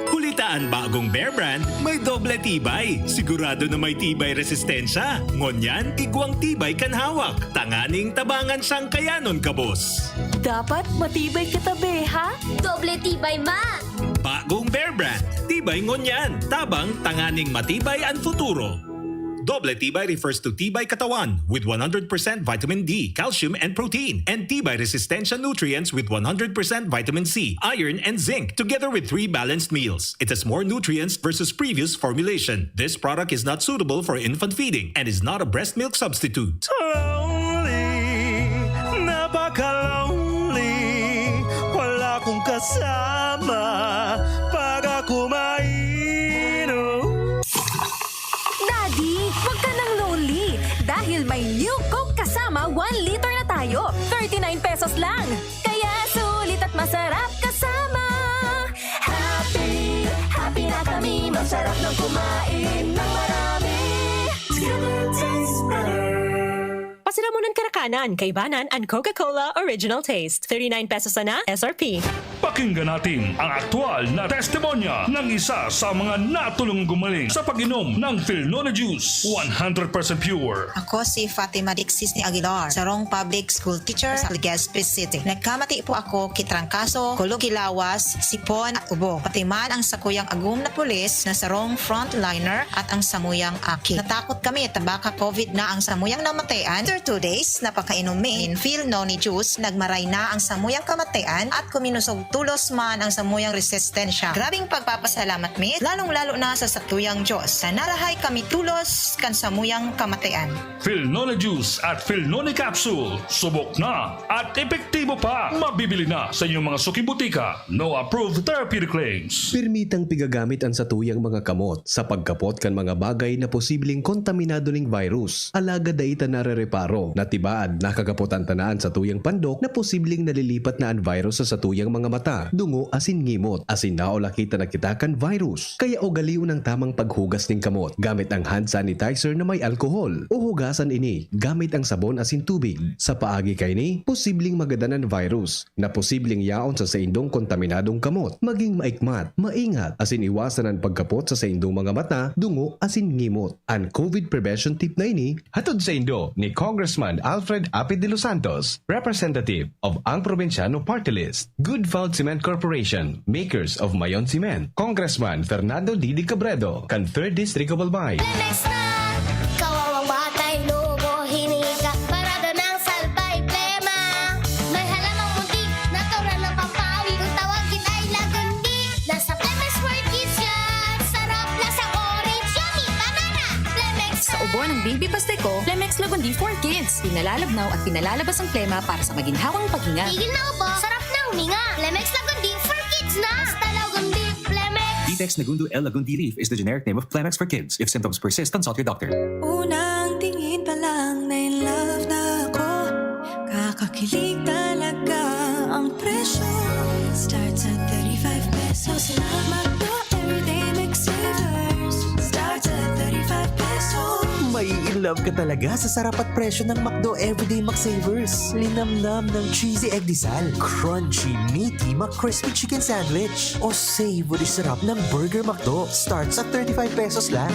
Huli ta an bagong Bear Brand, may doble tibay. Sigurado na may tibay resistensya. Ngunyan, igwang tibay kan hawak. Tanganing tabangan siyang kayanon kabos. Dapat matibay kita, be, ha? Doble tibay, ma! Bagong Bear Brand. Tibay ngunyan. Tabang tanganing matibay an futuro. Doble tibay refers to tibay katawan with one hundred percent vitamin D, calcium, and protein, and tibay resistensya nutrients with one hundred percent vitamin C, iron, and zinc, together with three balanced meals. It has more nutrients versus previous formulation. This product is not suitable for infant feeding and is not a breast milk substitute. Lonely, napaka-lonely. Wala akong kasama pag ako mainom. Daddy, wag ka nang lonely dahil may New Coke Kasama one liter na tayo. Thirty-nine pesos lang. Kaya sulit at masarap kasama. Happy, happy na kami. Masarap nang kumain ng marami. It tastes better. Pasiramunan karakanan, kaibanan an Coca-Cola Original Taste. Thirty-nine pesos sana, S R P. Pakinggan natin ang aktual na testimonya ng isa sa mga natulong gumaling sa pag-inom ng Filnone Juice, one hundred percent pure. Ako si Fatima Dixis ni Aguilar, sarong public school teacher sa Legazpi City. Nagkamati po ako ki trangkaso, kulog ki lawas, sipon at ubo. Pati man ang sakuyang agom na pulis na sarong frontliner at ang samuyang aki. Natakot kami ta baka covid na ang samuyang namatayan. After two days na pagkainom mi nin Filnone Juice, nagmaray na ang samuyang kamatayan at kuminosog tolos man ang samuyang resistensya. Grabeng pagpapasalamat mi, lalong-lalo na sa satuyang Diyos, na narahay kami tolos kan samuyang kamatayan. Filnone Juice at Filnone Capsule, subok na at epektibo pa. Mabibili na sa inyong mga suking butika. No approved therapeutic claims. Pirmitang pigagamit an satuyang mga kamot sa pagkapot kan mga bagay na posibleng kontaminado ning virus. Alagad dai ta narereparo na tibaad nakakapotan ta na an satuyang pandok na posibleng nalilipat na an virus sa satuyang mga mata, dungo asin ngimot, asin naulaki ta na kita kan virus. Kaya ugalion an tamang paghugas nin kamot gamit ang hand sanitizer na may alkohol, o hugasan ini gamit ang sabon asin tubig. Sa paagi kaini, posibleng magadan an virus na posibleng yaon sa saindong kontaminadong kamot. Maging maikmat, maingat, asin iwasan an pagkapot sa saindong mga mata, dungo, asin ngimot. An covid prevention tip na ini, hatod saindo ni Congressman Alfred Apid de los Santos, representative of Ang Probinsyano Party List, Good Found Cement Corporation, makers of Mayon Cement, Congressman Fernando Didi Cabredo, kan Third District of Albay. Lemex na! Kawawang batay, lobo, hinika, parada ng salbay, plema. May halamang muntik, natural na pampawi. Kung tawagin ay lagundi, nasa Lemex World Kids yan. Sarap, lasang orange, yummy, banana. Lemex Sa ubo ng baby pastiko, Lemex Lagundi for Kids. Pinalalabnaw at pinalalabas ang plema para sa maginhawang paghinga. Tigil na ubo, sarap na huminga. Lemex Lagundi for Kids na. Basta Lagundi, Lemex. Vitex Nagundo L Lagundi Leaf is the generic name of Clemex for Kids. If symptoms persist, consult your doctor. Unang tingin pa lang, na in love na ako. Kakakilig talaga ang presyo. Starts at thirty-five pesos lang. McDo Everyday McSavers. Starts at thirty-five pesos. Mai-in love ka talaga sa sarap at presyo ng McDo Everyday McSavers. Linamnam ng cheesy egg disal, crunchy, meaty McCrispy Chicken Sandwich, o savory sarap ng Burger McDo. Starts at thirty-five pesos lang.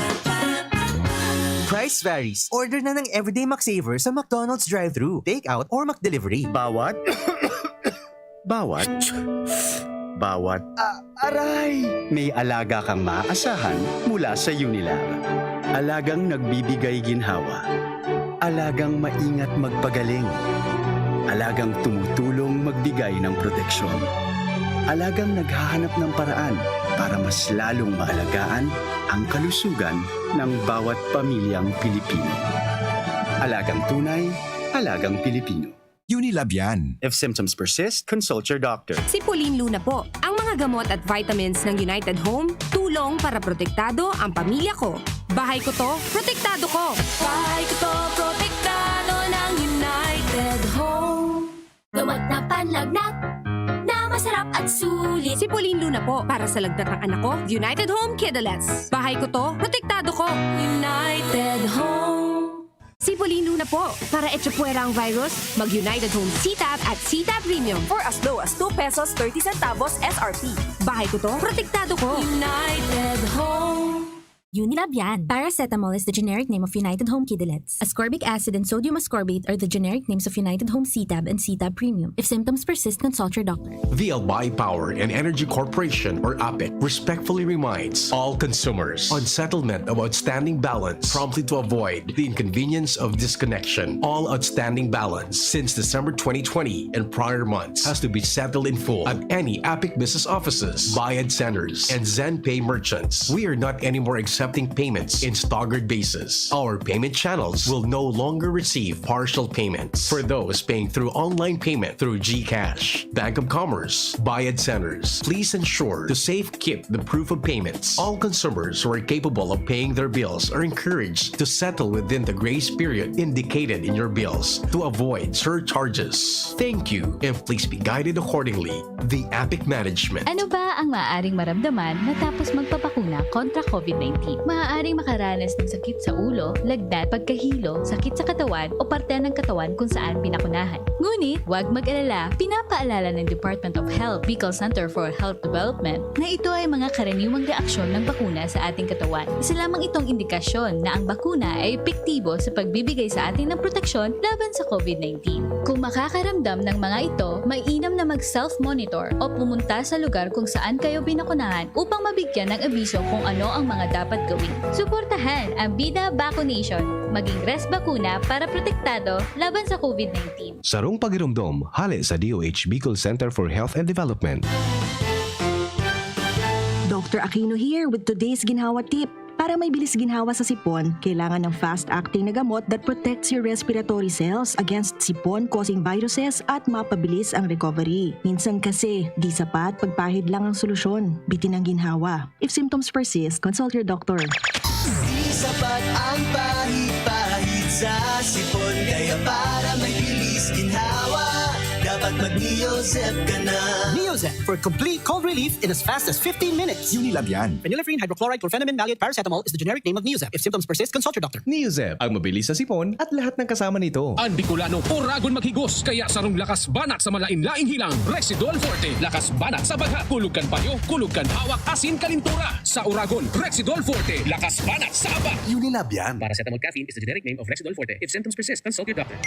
Price varies. Order na ng Everyday McSavers sa McDonald's drive-thru, take-out, or McDelivery. Bawat, bawat, bawat, ah, aray! May alaga kang maaasahan mula sa Unilab. Alagang nagbibigay ginhawa. Alagang maingat magpagaling. Alagang tumutulong magbigay ng proteksyon. Alagang naghahanap ng paraan para mas lalong maalagaan ang kalusugan ng bawat pamilyang Pilipino. Alagang tunay, alagang Pilipino. Unilab yan. If symptoms persist, consult your doctor. Si Pauline Luna po. Ang mga gamot at vitamins ng United Home, tulong para protektado ang pamilya ko. Bahay ko to, protektado ko. Bahay ko to, protektado ng United Home. Gamot na panlagnat na masarap at sulit. Si Pauline Luna po, para sa lagnat ng anak ko, United Home Kidolets. Bahay ko to, protektado ko. United Home. Sipolino na po! Para echapuwera ang virus, mag-United Home C-Tab at C-Tab Premium. For as low as two pesos thirty centavos S R P. Bahay ko to, protektado ko! United Home. Unilab yan. Paracetamol is the generic name of United Home Kidilets. Ascorbic acid and sodium ascorbate are the generic names of United Home C-Tab and C-Tab Premium. If symptoms persist, consult your doctor. The Albay Power and Energy Corporation or APEC respectfully reminds all consumers on settlement of outstanding balance promptly to avoid the inconvenience of disconnection. All outstanding balance since December twenty twenty and prior months has to be settled in full at any APEC business offices, Bayad Centers, and ZenPay merchants. We are not anymore accepting payments in staggered basis. Our payment channels will no longer receive partial payments. For those paying through online payment through GCash, Bank of Commerce, Bayad Centers, please ensure to safe keep the proof of payments. All consumers who are capable of paying their bills are encouraged to settle within the grace period indicated in your bills to avoid surcharges. Thank you, and please be guided accordingly. The APEC Management. Ano ba ang maaaring maramdaman matapos magpabakuna kontra COVID nineteen? Maaaring makaranas ng sakit sa ulo, lagnat, pagkahilo, sakit sa katawan o parte ng katawan kung saan binakunahan. Ngunit, huwag mag-alala, pinapaalala ng Department of Health, Bicol Center for Health Development, na ito ay mga karaniwang reaksyon ng bakuna sa ating katawan. Isa lamang itong indikasyon na ang bakuna ay epektibo sa pagbibigay sa atin ng proteksyon laban sa COVID nineteen. Kung makakaramdam ng mga ito, mainam na mag-self-monitor o pumunta sa lugar kung saan kayo binakunahan upang mabigyan ng abiso kung ano ang mga dapat gawin. Suportahan ang Bida Vaccination. Maging res bakuna para protektado laban sa COVID nineteen. Sarong pagiromdom, hale sa D O H Bicol Center for Health and Development. Doctor Aquino here with today's ginhawa tip. Para may bilis ginhawa sa sipon, kailangan ng fast-acting na gamot that protects your respiratory cells against sipon-causing viruses at mapabilis ang recovery. Minsan kasi, di sapat pagpahid lang ang solusyon. Bitin ang ginhawa. If symptoms persist, consult your doctor. Di sapat ang pahid-pahid sa sipon, kaya para may bilis ginhawa, dapat mag-Neozep ka na. Neozep for complete cold relief in as fast as fifteen minutes. Unilab yan. Phenylephrine hydrochloride chlorphenamine maleate paracetamol is the generic name of Neozep. If symptoms persist, consult your doctor. Neozep, ang mabilis sa sipon at lahat ng kasama nito. Ang Bicolano, Oragon maghigos, kaya sarong lakas banat sa malain-laing hilang. Rexidol Forte, lakas banat sa bagha, kulog kan payo, kulog kan hawak, asin kalintura. Sa Oragon, Rexidol Forte, lakas banat sa aba. Unilab yan. Paracetamol caffeine is the generic name of Rexidol Forte. If symptoms persist, consult your doctor.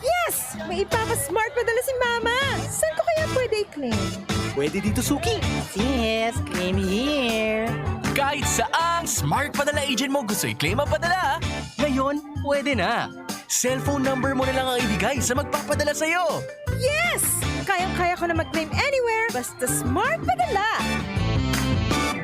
Yes! May ipapa-smart padala si Mama! Saan ko kaya pwede i-claim? Pwede dito, Suki! Yes, claim here! Kahit saang smart padala agent mo gusto i-claim ang padala, ngayon, pwede na! Cellphone number mo na lang ang ibigay sa magpapadala sa'yo! Yes! Kayang-kaya ko na mag-claim anywhere basta smart padala!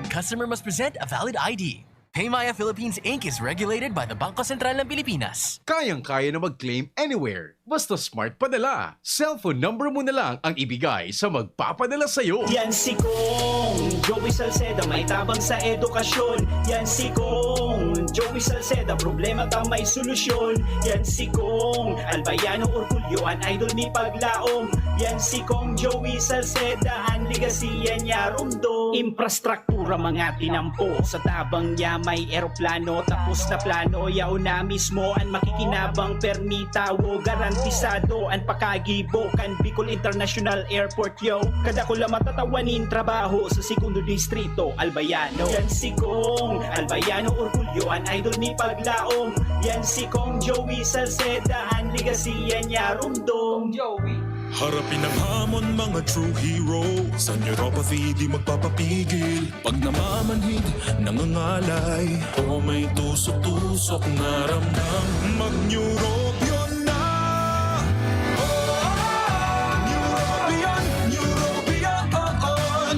Customer must present a valid I D. Paymaya Philippines Inc is regulated by the Bangko Sentral ng Pilipinas. Kayang-kaya na mag-claim anywhere. Basta smart padala. Cellphone number mo na lang ang ibigay sa magpapadala sa'yo. Yan si Kong Joey Salceda, may tabang sa edukasyon. Yan si Kong Joey Salceda, problema ka may solusyon. Yan si Kong Albayano Orgulyo, an idol mi paglaom. Yan si Kong Joey Salceda, an legacy yan niya rumdom. Infrastruktura mga tinampo, sa tabang niya may eroplano. Tapos na plano, yaon na mismo an makikinabang. Permi tawo, garantisado an pakagibo kan Bicol International Airport, yo. Kadakula matatawanin trabaho sa Segundo Distrito, Albayano. Yan si Kong Albayano Orgulyo, an idol mi paglaom. Yan si Kong Joey Salceda, an legacy yan niya rumdom. Joey. Harapin ang hamon, mga true heroes. Ang neuropathy di magpapapigil. Pag namamanhid, nangangalay, o may tusok-tusok na ramdam, mag-Neurobion na! Oh, Neurobion, Neurobion, oh, oh.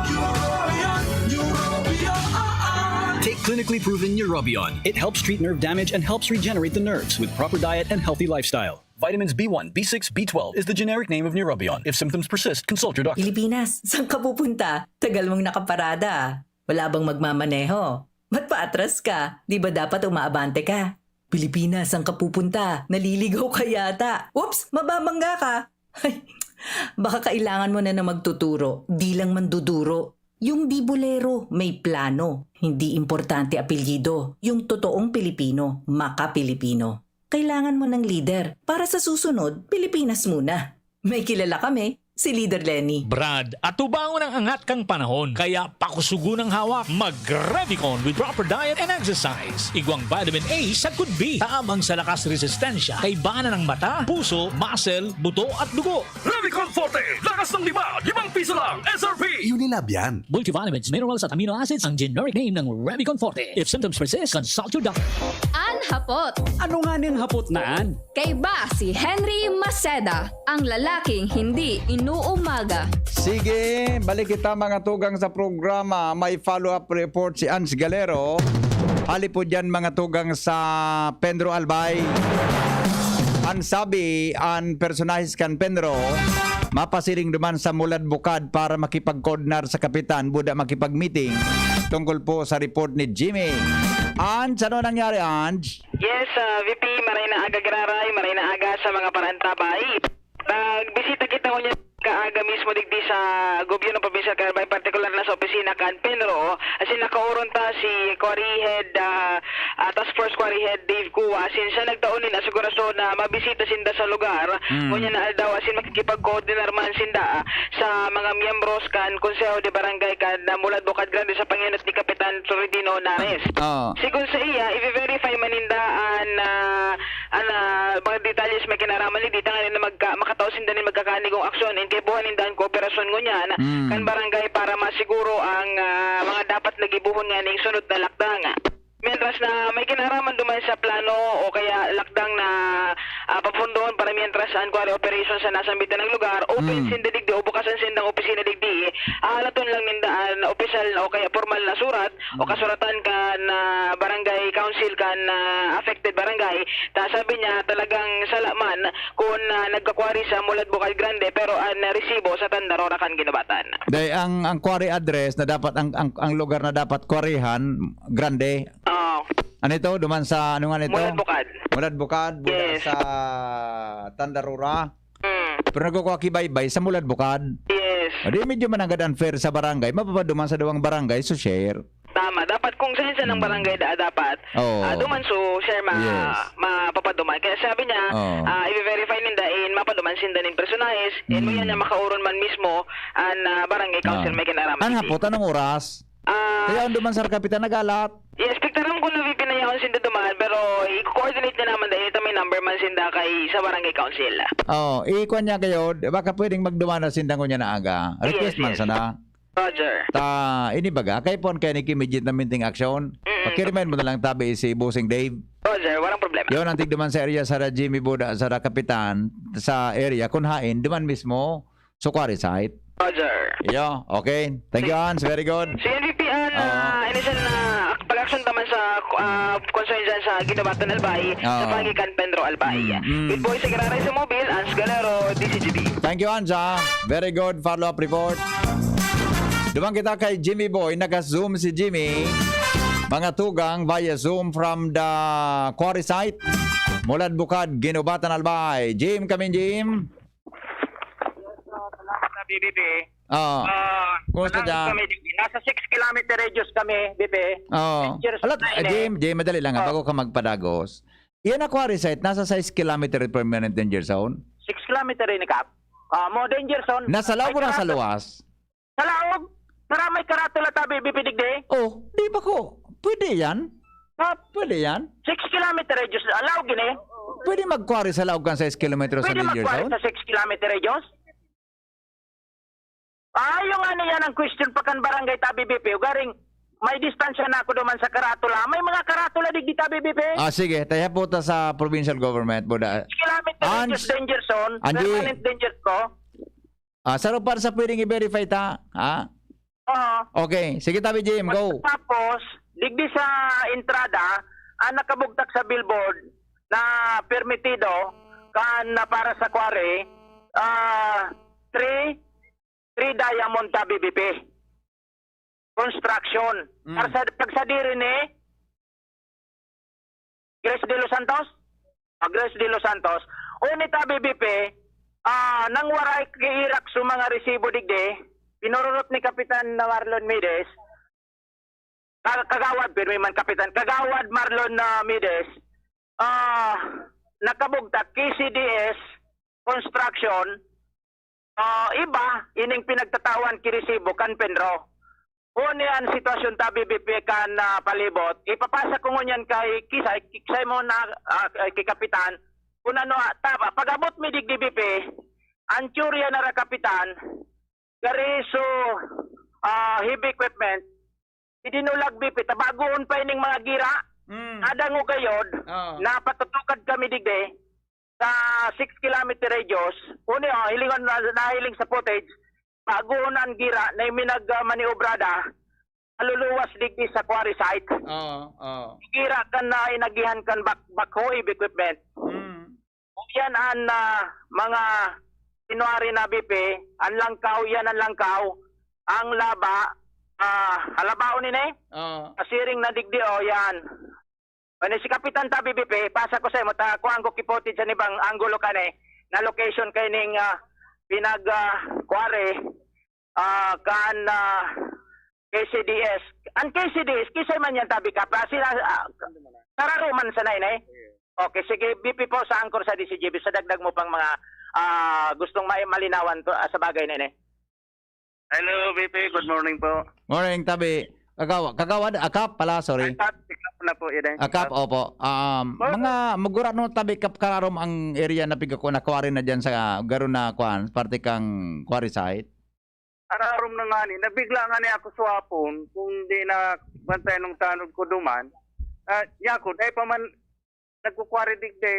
Neurobion, Neurobion, oh, oh. Take clinically proven Neurobion. It helps treat nerve damage and helps regenerate the nerves with proper diet and healthy lifestyle. Vitamins B one, B six, B twelve is the generic name of Neurobion. If symptoms persist, consult your doctor. Pilipinas, saan ka pupunta? Tagal mong nakaparada. Wala bang magmamaneho? Ba't paatras ka? Di ba dapat umaabante ka? Pilipinas, saan ka pupunta? Naliligaw ka yata. Oops, mababangga ka. Ay, baka kailangan mo na na magtuturo. Di lang manduduro. Yung di bolero, may plano. Hindi importante apelyido. Yung totoong Pilipino, maka-Pilipino. Kailangan mo ng lider para sa susunod, Pilipinas muna. May kilala kami, si Leader Leni. Brad, atubangon ang angat kan panahon, kaya pakusugon ang hawak. Mag-Revicon with proper diet and exercise. Igwang vitamin A sagkod B, tabang sa lakas resistensya, kaibahan ng mata, puso, muscle, buto at dugo. Revicon Forte, lakas ng lima, limang piso lang, S R P! Unilab yan. Multivitamins, minerals at amino acids ang generic name ng Revicon Forte. If symptoms persist, consult your doctor. An hapot. Ano nga ning hapot na an? Kaiba si Henry Maceda, ang lalaking hindi inuumaga. Sige, balik kita mga tugang sa programa. May follow-up report si Ans Galero. Hali po dyan mga tugang sa Pedro Albay. An sabi, an personahes kan Pedro, mapasiring duman sa Mulad Bukad para makipagkoordinar sa kapitan, buda makipag-meeting tungkol po sa report ni Jimmy. Ange, ano nangyari, Ange? Yes, uh, V P, maray na aga giraray, maray na aga sa mga parantabay. Nagbisita kita ngunyan kaaga mismo digdi sa gobyerno probinsyal kan Albay, partikular na sa opisina kan Pedro. Asin nakaoron ta si Quarry Head, ah, ah, Task Force Quarry Head Dave Cua. Asin siya nagtao nin asegurasyon na mabisita sinda sa lugar. Ngunyan na aldaw, asin makikipagkoordinar man sinda, ah, sa mga miyembros kan Konseho de Barangay kan, ah, Mulad Bukad Grande sa pangenot ni Kapitan Florentino Nares. Oh. Sigon sa iya, i-verify man ninda an, ah, an, ah, mga detalyes may kinaraman ni dita ngayon na magka, makatao sinda nin magkakanigong aksyon in kaipuhan ninda an kooperasyon ngunyan Mm. kan barangay para masiguro ang, ah, mga dapat na gibohon nga ning sunod na lakdang. Mientras na may kinaraman duman sa plano o kaya lakdang na, ah, papundoon para mientras an quarry operation sa nasambitan ng lugar, open Mm. sinda digdi o bukas an sindang opisina digdi, ahalaton lang ninda an opisyal o kaya pormal na surat o kasuratan kan, ah, barangay council kan, ah, affected barangay. Ta sabi niya talagang sala man kun, ah, nagkakwari sa Mulad Bukad Grande pero an resibo sa Tandarora kan ginubatan. Dai ang ang quarry address na dapat ang ang, ang lugar na dapat quarryhan, Grande. Oo. Ano ito? Duman sa ano nga nito? Mulad Bukad. Mulad Bukad, buda Yes. sa Tandarura. Mm. Pero nagkukuha kibaybay sa Mulad Bukad. Yes. O di medyo mananggad unfair sa barangay, mapapaduman sa duwang barangay so share. Tama. Dapat kung saan sa ng Mm. barangay da, dapat Oo. ah, duman so share ma, Yes. mapapaduman. Kaya sabi niya, Oo. ah, i-verify ninda in mapaduman sinda nin personahes. In Mm. mo yan na makauron man mismo an ah, barangay council Ah. may kinaraman. Ano Hindi. hapot? Anong oras? Ah, Kaya ang duman sa kapitan nagalat. yes, pigtaram ko na pipinayaon sinda duman, pero i-coordinate niya naman dahil ito may number man sinda kay sa barangay council. Oh, ikuan niya kayo, baka pwedeng magduman na sinda ngunyan na aga. Request Yes, man yes. sana. Roger. Ta, ini baga, kay pon kaya ni immediate na minting aksyon. Mm. Pakirimain mo na lang tabi si Bossing Dave. Roger, walang problema. Yon ang tigduman sa area sa Jimmy Buda, sa Kapitan, sa area, kun hain, duman mismo, sa quarry site. Roger. Yo, okay. Thank you, Hans. Very good. Si N V P an Oo. ah, initial na pag-action naman sa ah, concern dyan sa Ginobatan Albay, sa Oo. Pagikan Pedro Albay. Mm, mm. With Boy Sagrada sa Mobile, Ans Galero, D C G B. Thank you, Hans, ha. Very good follow-up report. Duman kita kay Jimmy Boy. Naka-Zoom si Jimmy. Mga tugang via Zoom from the quarry site. Mulad Bukad, Ginobatan Albay. Jim, kami Jim. Salamat sa B B P. Oo. Ah, Kumusta wala dyan? kami, nasa six kilometer radius kami, B P. Oo. Six years Alat, na ah, ini. Jim, Jim, madali lang. ah, Oh. Bago ka magpadagos. Yan ang quarry site. Nasa six kilometer permanent danger zone. Six kilometer ini, Kap. Ah, mo danger zone. Nasa laog o Ay, nasa karato- luwas? Sa laog. Naramay karatula tabi, B P digdi. Oh, di ba ko? Pwede yan? Kap, Pwede yan? six kilometer radius. Ah, laog ini. Pwede mag-quarry sa laog kan six kilometers sa Pwede danger mag-quarry zone? sa six kilometer radius? Ah, yung ano yan ang question pa kan barangay tabi, B P. Ugaring, may distansya na ako duman sa karatula. May mga karatula digdi tabi, B P. Ah, sige. Tayo po ta sa provincial government, Buda. Six kilometer Ans, radius danger zone. Angie. Permanent danger zone. Ah, sa rupar sa pwedeng i-verify ta, ha? Oo. Okay. Sige, tabi, Jim. Go. Tapos, digdi sa entrada, ang nakabugtak sa billboard na permitido kan na para sa quarry, ah, three, three diamond tabi, B P. Construction. Mm. Para sa pagsadiri ni Grace De Los Santos? Ah, Grace De Los Santos. Unit A B B P, ah, nang waray kiirak sa mga resibo digdi, Pinururot ni Kapitan na Marlon Mides, ka-, Kagawad, pirmi man, Kapitan, Kagawad Marlon na Mides, ah, nakabugtak, K C D S Construction, ah, iba, ining pinagtatawan ki resibo kan Penro. Kung ano an sitwasyon tabi, B P, kan, ah, palibot, ipapasa ko ngunyan kay Kisay, Kisay mo na, ah, kay Kapitan, kung ano, ah, tama. Pag-abot mi digdi, B P, ang teorya na ra, Kapitan, gari so, ah, heavy equipment, idinulag, B P, tabagoon pa ining mga gira, Mm. nadangog gayod, Oo. napatutukad kami digdi sa six kilometer radius. Uni, oh, hilingon na, nahiling sa footage, bagoon an gira na minag, ah, maniobrada, maluluwas digdi sa quarry site. Oo, oo. Gira kan na inagihan kan back-, backhoe equipment. Mm. Yan an, ah, mga January na, B P, an langkaw, yan an langkaw. Ang laba, ah, halabaon ini? Oo. Asiring na digdi, oh, yan. Ano si Kapitan tabi, B P, pasa ko sa imo, ta, kuhaan ko ki footage sa ibang anggulo kani, na location kay ning, ah, pinag, ah, quarry, ah, kan, ah, K C D S. Ang K C D S, kisay man yan tabi ka, pa, sila, ah, kararo man sana ini? Okay, sige, B P po sa anchor sa D C G B, sa dagdag mo pang mga, ah, gustong ma-, malinawan to, ah, sa bagay na ini. Hello, B P. Good morning po. Morning, tabi. Kagawa-, kagawad, akap pala, sorry. Akap, akap na po, yun eh. Akap, opo. Um, Well, mga magurano, tabi, kap kararom ang area na piga ko, na quarry na dyan sa garo na, kwan, parte kang quarry site? Ararom na nga ni, nabigla nga ni ako sa hapon, kung di na bantay nung tanod ko duman. Ah, yako, dahil pa man, nagkukwari digdi.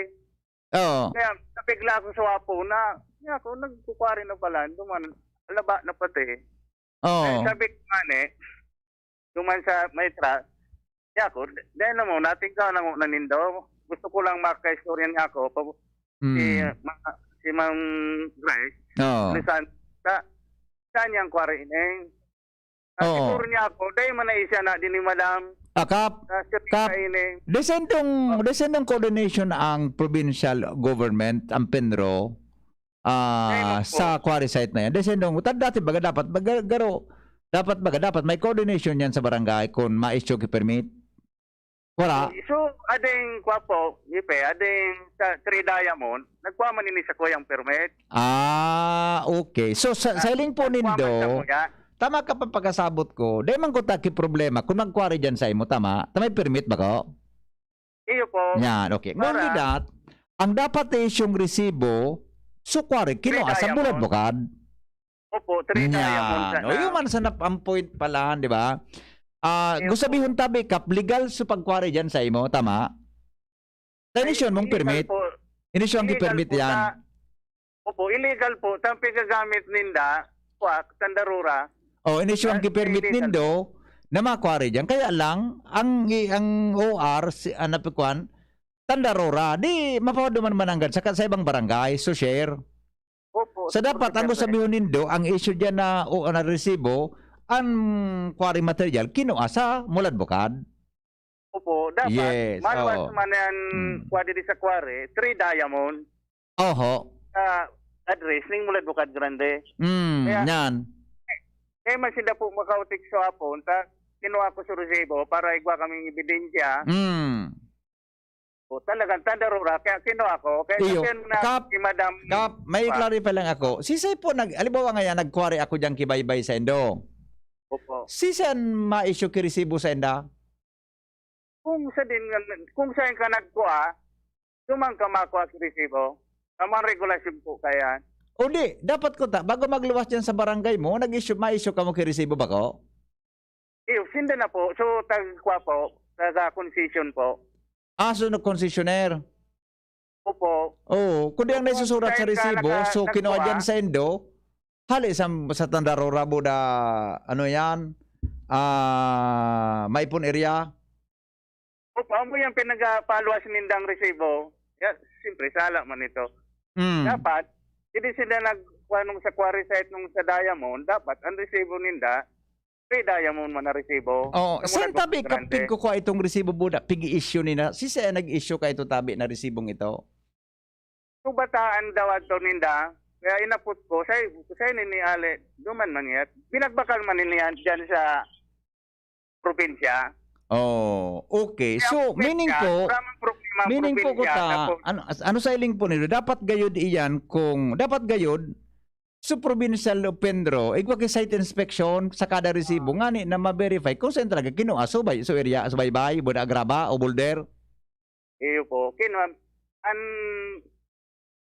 Oo. Kaya nabigla ako sa wapo na, niya ako, nagkukwari na pala, duman, laba na pati. Oo. Kaya sabi ko nga ni, duman sa may tra-, niya ako, dahil na mo, nating ka na mo nanindo. Gusto ko lang makaistorya niya ako, pa, si, Mm. ma-, si Ma'am Grace, Oo. Lisan, sa, saan niyang kwari ini? Ah, Oo. Siguro niya ako, dahil man na siya na din ni Madam. Ah, Kap, Ah, sir, Kap, kainin. Desendong, Oh. desendong coordination ang provincial government, ang PENRO, ah, Ayun po. sa quarry site na yan. Desendong, ta-, dati baga dapat, baga, garo, dapat baga, dapat may coordination yan sa barangay kung ma-issue ki permit. Wala. So, ading, kwa po, Ipe, ading sa Three Diamond, nagkuha man ini sa kuyang permit. Ah, okay. So, sa, sa Ah, hiling po nagkuha man nindo, sa kuya. Tama ka pa pagkasabot ko. Di man ko taki problema kung nagkwari dyan sa imo, tama? Ta may permit ba ko? Iyo po. Yan, okay. Not only Para that, ang dapat na isyung resibo, so kwari, Three kinuha sa Diamond. Bulad Bukad. Opo, three Yan. diamond sana. O, yun man sana ang point pala, di ba? Ah, Yes, gusto po. Sabihon tabi, Kap, legal sa pagkwari dyan sa imo, tama? Sa Ay, inisyon mong illegal permit? Po. Inisyon ang Illegal permit po yan? Sa, opo, illegal po. Sa pagkagamit ninda, kwak, sandarura. O, inisyon ang Ah, permit illegal. Nindo na makwari dyan. Kaya lang, ang, ang O R, si, ano pa kwan, sandarura, di mapaduman mananggad sa, sa ibang barangay, so share. Opo, So, opo, dapat ang sir. Sabihon nindo, ang issue diyan na, o, na resibo, ang quarry material, kinua sa Mulad Bukad. Opo, dapat. Yes, Maluwas oo. Man yan, Mm. Kuha diri sa quarry, three diamond. Oho. Sa address, ning Mulad Bukad Grande. Mm, Kaya, yan. Eh, mas hindi po makautik sa hapon, ta, kinuha ko sa resibo para igwa kaming ebidensya. Mm. O, talagang tandarura, kaya kinuha ko. Kaya Iyo, sabihan na Kap, si Madam Kap, may Pa. Clarify lang ako. Sisay po nag-, halimbawa ngayon, nagkwari ako dyan kibaybay sa indo. Opo. Sisay an ma-issue ki resibo sa inda? Kung sa din, kung saan ka nagkuha, duman ka makuha ki resibo. Tamang regulasyon po kaya. O di, dapat ko ta, bago magluwas dyan sa barangay mo, nag-issue, ma-issue ka mo ki resibo ba ko? Iyo, sinda na po. So, tag-, kwa po, taga-concession po. Ah, so nag-concessionaire? Opo. Oo, kundi ang Opo, nasusurat sa dahil ka resibo, naka-, so kinuha nagkuha. Dyan sa indo, hali sa, sa Tandarora, Buda, ano yan? Ah, Maipon area? Opo, amo yung pinagpaluwas nindang resibo. Ya, siyempre, sala man ito. Mm. Dapat, hindi sila nagkuha nung sa quarry site nung sa Diamond, dapat ang resibo ninda, may Diamond man na resibo. Oo, Sa saan mga tabi ka grande. Pigkukuha itong resibo, Buda? Pig-i-issue nila? Si siya nag-issue ka ito tabi na resibong ito? So, bataan daw ato ninda, Kaya inapot ko, say, say nini ale, duman man niya. Binagbakal man niya dyan sa probinsya. Oh, okay. Kaya So, ang meaning probinsya, po, maraming problema ang meaning po ko probinsya na ta, po. ano, as- ano sa iling po nilo? Dapat gayod iyan kung, dapat gayod, so provincial o PENRO, igwa ki site inspection sa kada resibo, ngani na ma-verify kung saan talaga kinuha. So, bay, so area, so baybay, buda graba o boulder. Iyo po. Kino, an,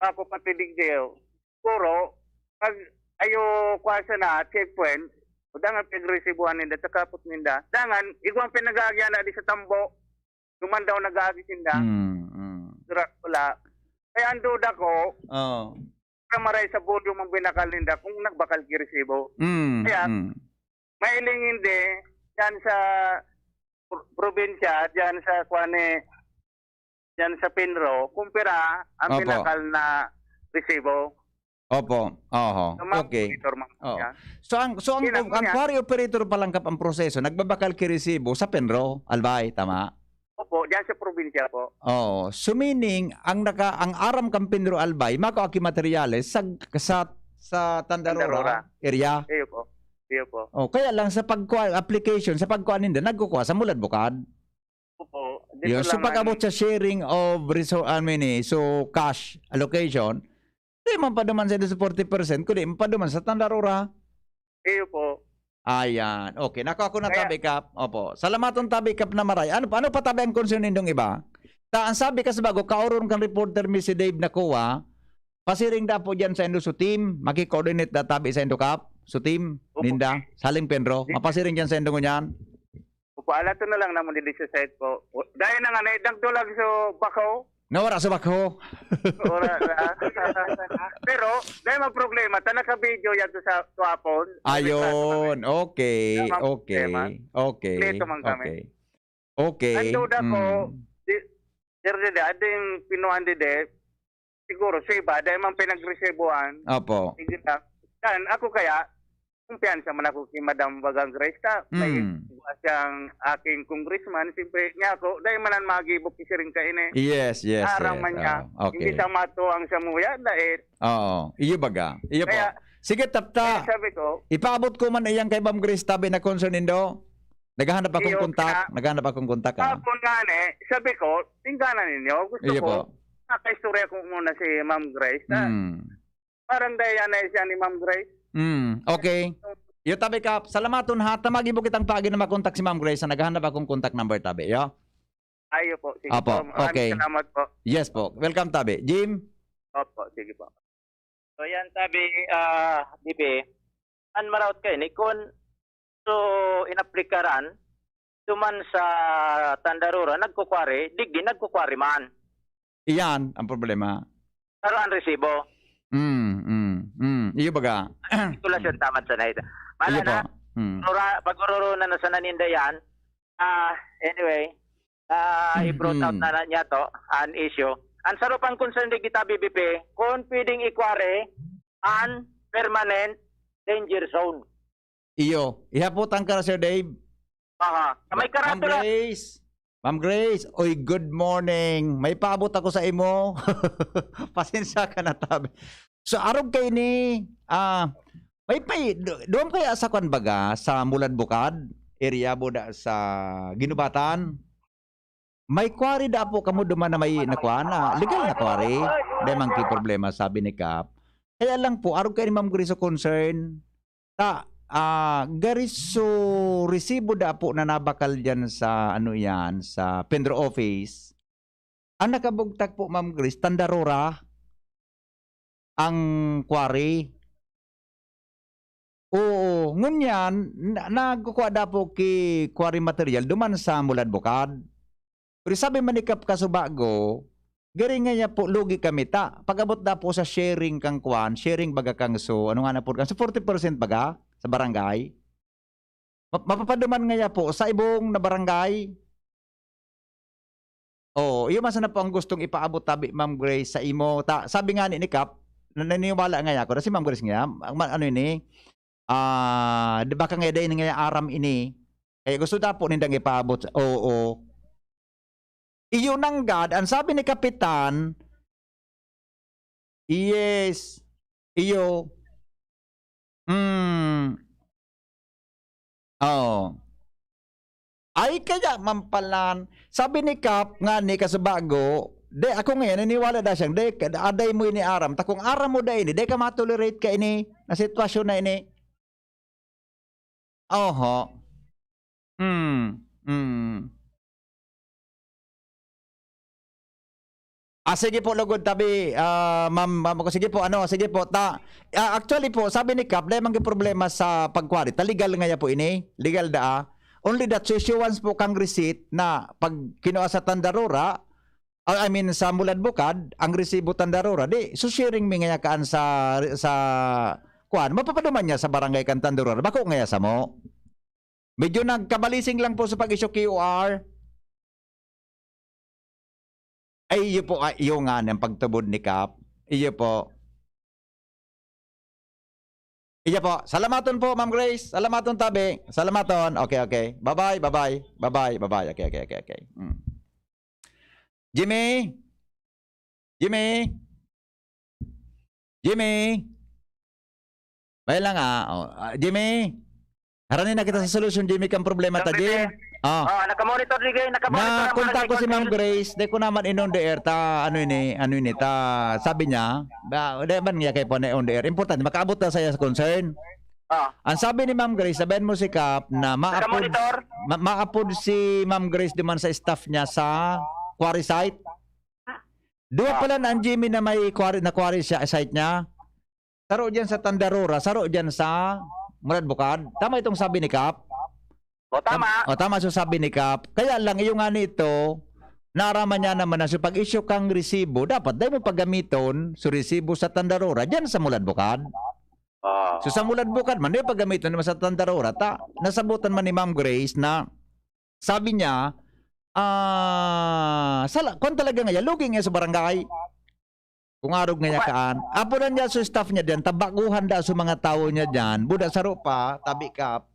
ako pati digdeo. Puro, pag ayo kwa sa na, checkpoint, dangan pinagresibuhan ninda, takapot ninda. Dangan, igwang pinag-aagyan na di sa tambo. Duman daw nag-aagi sinda. Mm, mm. Dracula. Kaya ang duda ko, Oh. sa maray sa volume ang binakal ninda kung nagbakal ki resibo. Mm, Kaya, mm. Mailing hindi, dyan sa pr- probinsya, dyan sa kwane, dyan sa PENRO, kumpira ang Opo. binakal na resibo. Opo. Oho. Sa mga Okay. monitor, mga Oo. kanya. So ang so ang, Yun lang ang yan. quarry operator pa lang kap ang proseso, nagbabakal ki resibo sa PENRO, Albay, tama? Opo, dyan sa probinsya po. Oh, so meaning ang naka ang aram kan PENRO Albay, makua ki materyales sa sa sa Tandarora, Tandarora. Area. Iyo po. Iyo po. Oh, kaya lang sa pagkuha application, sa pagkuha ninda, nagkukuha sa Mulad Bukad. Opo. Yun, so pag-abot sa sharing of resource, I mean, eh, so cash allocation, di man paduman sa forty percent, kundi man paduman sa Tandarora. Iyo po. Ayan. Okay. Nako ako na Kaya- tabi kap. Opo. Salamaton tabi kap na maray. Ano, ano pa tabi ang concern nindong iba? Ta, ang sabi kasi bago, kaoron kan reporter mi si Dave Nakuha, pasiring da po dyan sa indo su team. Maki-coordinate da tabi sa indo kap. Su team, Opo. Ninda, Saling Penro. Di- Mapasiring dyan sa indo ngunyan. Upaalato na lang naman dili sa site po. Dahil na nga, naidagdo lang sa bako. Nawara sa bako. Ora, ah. Pero, dahil may problema, ta naka-video yan to sa tuwapon. Ayun. Okay. Tama, Okay. problema. Okay. Kompleto man kami. Okay. Okay. Ang duda ko, Mm. di, Sir Dede, ading pinuan dede, siguro sa iba, dahil man pinagresibuhan, Opo. sige na. Kan, ako kaya, kumpiyansa man ako kay Madam Bagang Grace ta. May Mm. siyang aking congressman, siyempre niya ako, dahil man ang magibok si Siring Kaine. Yes, yes, Arang yes. man niya. Oo, okay. Hindi sa mato ang samuya, dahil Oo. Iyo baga. Iyo po. Kaya- Sige, tapta. sabi ko, Ipaabot ko man iyang kay Ma'am Grace tabi na concern nindo. Naghahanap akong Iyo, kontak. kaya- Naghahanap akong kontak, ah. Tapon nga ni, sabi ko, tingganan ninyo. Gusto Iyo ko, po. nakaistorya ko muna si Ma'am Grace. Na, Mm. Parang daya na siya ni Ma'am Grace. Mm. Okay. Iyo tabi kap. Salamaton ha. Tamagibo kitang paagi na makontak si Ma'am Grace. Naghahanap akong contact number tabi. Iyo. Ayo po. Sige Apo, po. Maraming okay. salamat po. Yes po. Welcome tabi. Jim? Opo, sige po. So yan, tabi, ah, B B, an maraot kaini, kun so inaplikaran, duman sa Tandarura, nagkukwari, digdi, nagkukwari man. Iyan ang problema. Pero ang resibo, Mm, mm, mm. Iyo baga. ito lang siya tamad sa naida. Iyo Mala po. na, Mm. rura, pagururuna na sa naninda yan. Ah, anyway, ah, i-brought out Mm. na, na niya to, an issue. Ang sarupang concern di kita, B B P, kung pwedeng ikwari an permanent danger zone. Iyo. Ihaputan ka na, Sir Dave. Aha. Sa may Ma'am karatula. Grace. Ma'am Grace. Oy, good morning. May paabot ako sa imo. Pasensya ka na, tabi. So, arog kaini, ah, may pa, do- doon kaya sa kwan baga, sa Mulad Bukad, area boda sa Ginubatan. May quarry da po kamo duman na may nakuha na, legal na quarry. Di man ki problema, sabi ni Kap. Kaya lang po, arog kaini, Ma'am Grace, so concern. Ta, ah, gari so resibo da po na nabakal diyan sa, ano yan, sa Pendro office. Ang nakabugtak po, Ma'am Grace, Tandarora ang quarry. Oo, ngunyan, na, nagkukwa da po ki quarry material duman sa Mulad Bukad. Pero sabi man ni Kap Kasubago, gari nga niya po, lugi kami ta. Pag-abot da po sa sharing kang kwan, sharing baga kang so, ano nga na po, kang so forty percent baga sa barangay. Ma- mapapaduman nga niya po sa ibong na barangay. Oh, iyo man sana po ang gustong ipaabot tabi, Ma'am Grace, sa imo. Ta, sabi nga ni, ni Kap, na naniniwala nga ako, na si Ma'am Grace nga, ang ma- ano ini, ah, di ba ka nga dahil nga aram ini, kaya gusto daw po nindang ipaabot. Oo. Iyo nanggad, ang sabi ni Kapitan, yes, Iyo. Hmm. Oo. Ay, kaya man palan, sabi ni Kap nga ni kasubago, "Di, ako ngayon, naniniwala na siyang, di, aday mo ini aram. Ta kung aram mo da ini, di ka matolerate ka ini, na sitwasyon na ini." Oho. Hmm, hmm. Ah, sige po, lugod tabi, ah, ma'am, ma'am, sige po, ano, sige po, ta, ah, actually po, sabi ni Kap, dai man gyud problema sa pagkwari, ta legal ngaya po ini, legal daa. Only that, so, issuance po kang receipt na pag kinua sa Tandarora, ah, I mean, sa Mulad Bukad, ang resibo Tandarora, di, so, sharing mi ngaya kaan sa, sa, kuan, mapapaduman niya sa barangay kan Tandarora, bako ngaya samo. Medyo nagkabalising lang po sa pag-issue Q R. Ay, iyo po, ah, iyo nga ang pagtubod ni Kap. Iyo po. Iyo po. Salamaton po, Ma'am Grace. Salamaton, tabi. Salamaton. Okay, okay. Bye-bye, bye-bye. Bye-bye, bye-bye. Okay, okay, okay, okay. Mm. Jimmy? Jimmy? Jimmy? May lang, ah. Oh, ah, Jimmy? Harani na kita sa solusyon, Jimmy, kang problema ta, Jim. Ah. Oh, nakamonitor, sige, nakamonitor ang Nakunta barangay ko si Ma'am Council. Grace, di ko naman in on the air, ta, ano ini, ano ini, ta, sabi niya, ba, di man niya kay po na on the air. Importante, makaabot na saya sa concern. Ah. Ang sabi ni Ma'am Grace, sabihan mo si Kap na maapod, Nakamonitor? ma-, maapod si Ma'am Grace duman sa staff niya sa quarry site. Duwa Ah. pala na ang Jimmy na may quarry, na quarry siya, site niya. Saro diyan sa Tandarora, saro diyan sa Mulad Bukad. Tama itong sabi ni Kap? O, tama. Tam-, o, tama so sabi ni Kap. Kaya lang, iyo nga nito, naaraman niya naman na so pag-issue kang resibo, dapat dai mo paggamiton so resibo sa Tandarora, diyan sa Mulad Bukad. Ah. So, sa Mulad Bukad man, di paggamiton naman sa Tandarora. Ta, nasabutan man ni Ma'am Grace na, sabi niya, ah, sala, kwan talaga ngaya, lugi ngaya sa barangay. Kung arog ngaya Wa- kaan. Apo na niya so staff niya diyan, tabaguhan da so mga tawo niya diyan, buda saro pa, tabi Kap.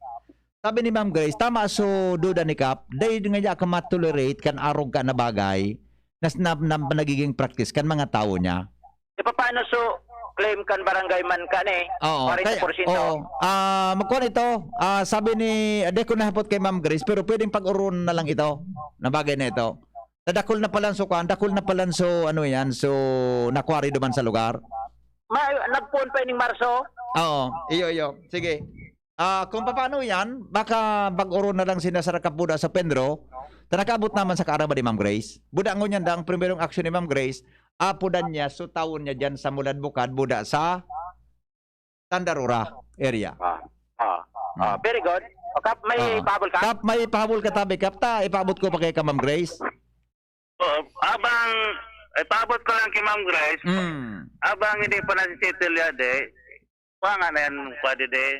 Sabi ni Ma'am Grace, tama so duda ni Kap, dai ngaya ka matolerate kan arog ka na bagay na, na, na, na nagiging practice kan mga tawo niya. E, papaano so claim kan barangay man ka ni? Oo, kwarenta porsyento? Kaya, oo. Ah, magkuhan ito. Ah, sabi ni, di ko nahapot kay Ma'am Grace, pero pwedeng pag-urunan na lang ito, na bagay na ito. Nadakul na palan so kwan, dakul na palan so, ano yan, so nakwari duman sa lugar. Ma-, nagpoon pa ining Marso? Oo, iyo, iyo. Sige. Ah, kung papaano yan, baka pag-oro na lang sinasara ka buda sa Pendro, ta nakaabot naman sa kaaraman ni Ma'am Grace. Buda ngunyan da, ang primerong aksyon ni Ma'am Grace, apodan niya, so tawon niya dyan sa Mulad Bukad, buda sa Tandarura area. Ah, ah, ah, Hmm. Very good. O, Kap, may Ah. pahabol ka? Kap, may pahabol ka, tabi, Kap, ta, ipaabot ko pa kay ka, Ma'am Grace. Oh, abang, eh, paabot ko lang kay Ma'am Grace. Mm. Abang hindi pa nasisettle yan, eh. Kuha nga na yan, kuha din, eh.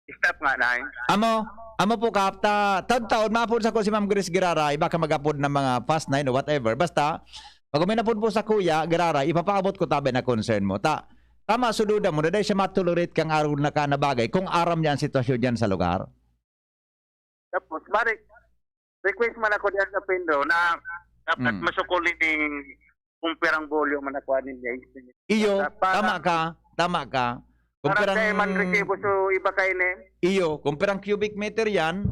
Stop nga na, eh. Amo, amo po, Kap, ta, taon-taon, maapod sa ko si Ma'am Grace Giraray, baka mag-apod ng mga fast nine o whatever. Basta, pag uminapod po sa kuya, Giraray, ipapaabot ko tabi na concern mo. Ta, tama, sududa mo, na dahil siya matolerate kang araw na ka na bagay, kung aram niya ang sitwasyon dyan sa lugar. Tapos, mari, request man ako diyan sa Pindro na dapat Mm. masukol ini kung pirang bolyo man ako anin niya. Iyo, Para tama ka, tama ka. Kung parang pirang dahil man resibo, so iba kayo ni. Iyo, kung pirang cubic meter yan,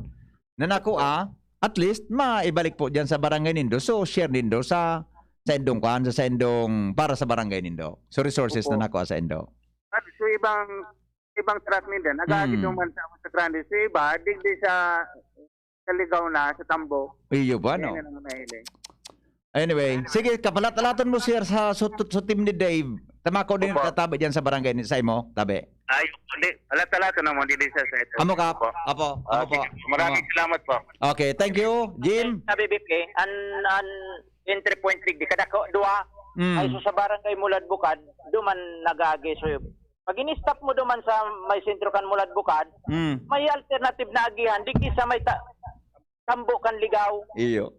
na nakuha, at least, maibalik po dyan sa barangay nindo. So, share nindo sa, sa indong kwan, sa, sa indong, para sa barangay nindo. So, resources Opo. na nakuha sa indo. At so, ibang, ibang truck ninda, nag-aagi Mm. duman sa, sa Grande. So, iba, digdi sa, sa Ligaw na, sa Tambo. Iyo ba, Yan no? na lang ang mahiling. Anyway, sige, kapalat-alaton mo, sir, sa, sa, sa team ni Dave. Tama ko din Opo. tatabi dyan sa barangay ni, sa imo, tabi. Ay, hindi. Alat-alaton naman, hindi sa, sa ito. Amo ka? Opo. Apo, Ah, amo po. sige. Maraming Amo. salamat po. Okay, thank you, Jim. Sabi, B P, an, an entry point digdi, kadako, dua. Mm. Ay, so sa barangay Mulad Bukad, duman nag-aagi. So, pag in-stop mo duman sa may sentro kan Mulad Bukad, Mm. may alternative na agihan, digdi sa may ta-, Tambo kan Ligaw. Iyo.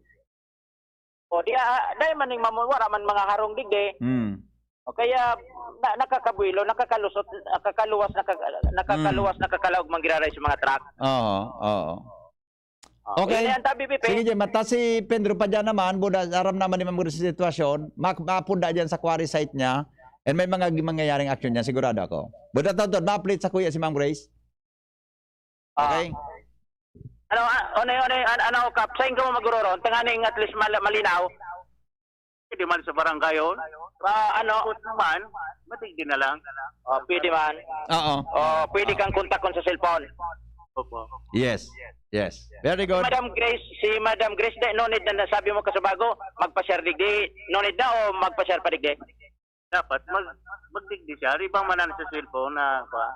O, di, ah, dahil man yung mamu-, wala man mga harong digdi. Mm. O kaya, na, nakakabuelo, nakakalusot, nakakaluwas, nakaka-, nakakaluwas, Mm. nakakalaog manggiraray sa mga truck. Oo, oo. O, Okay. yun yan, tabi, Pipe. Sige, Jim. At si Pedro pa dyan naman, buda, aram naman ni Ma'am Grace sa sitwasyon. Mak-, maapod na dyan sa quarry site niya. And may mga mangyayaring action diyan, sigurado ako. Buda taon to, ma-update sa kuya si Ma'am Grace. Ah. Okay? Ano, ah, ano, ano, ano, ano, Kap, sain ka mo maguroro? Tanganing at least mal-, malinaw. Pwede man sa barangay yun. Ah, ano? Kung naman, matigdi na lang. Oh, pwede man. Oo. Oh, pwede kang kontakon sa cellphone. Opo. Yes. Yes. Very good. Madam Grace, si Madam Grace, di, no need na nasabi mo kasubago, magpa-share digdi, no need na o magpa-share pa digdi? Dapat mag-, magdigdi siya. Di ba manan sa cellphone na, kwa?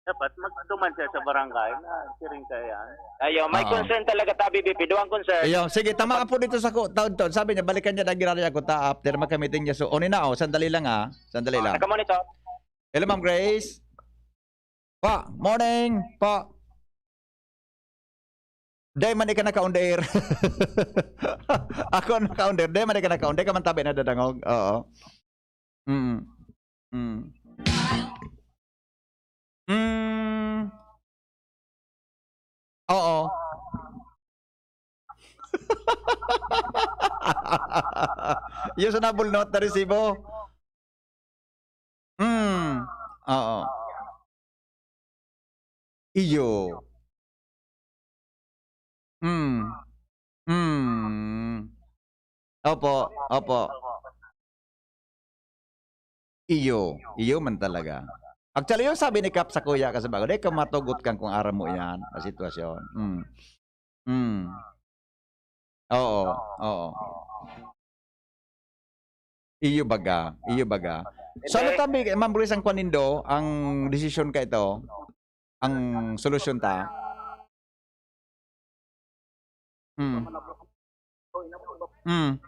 Dapat magduman siya sa barangay na siring kaya. Ayo, may Oo. concern talaga tabi, B P. Duwang concern. Ayo, sige, tama ka po dito sa ko, taon-taon. Sabi niya, balikan niya na ginari ako ta after magkamiting niya. So, oni na, oh, sandali lang, ah. Sandali lang. Nakamonitor. Hello, Ma'am Grace. Pa, morning. Pa. Dai man ika naka-on the air. Ako naka-on the air. Dai man ika naka-on. Dai ka man tabi na dadangog. Oo. Mm. Mm. Mm. Oo. Yung sa nabulnot na resibo. Mm. Oo. Iyo. Hmm. Hmm. Opo, opo. Iyo, iyo man talaga. Actually, yung sabi ni Kap sa kuya ka sa bago, "Di ka matugot kan kung aram mo yan, na sitwasyon." Hmm. Hmm. Oo, oo. Iyo baga, iyo baga. So, ano Hindi. tabi, Ma'am Grace, ang kwan nindo, ang desisyon ka ito? Ang solusyon ta? Hmm. Hmm.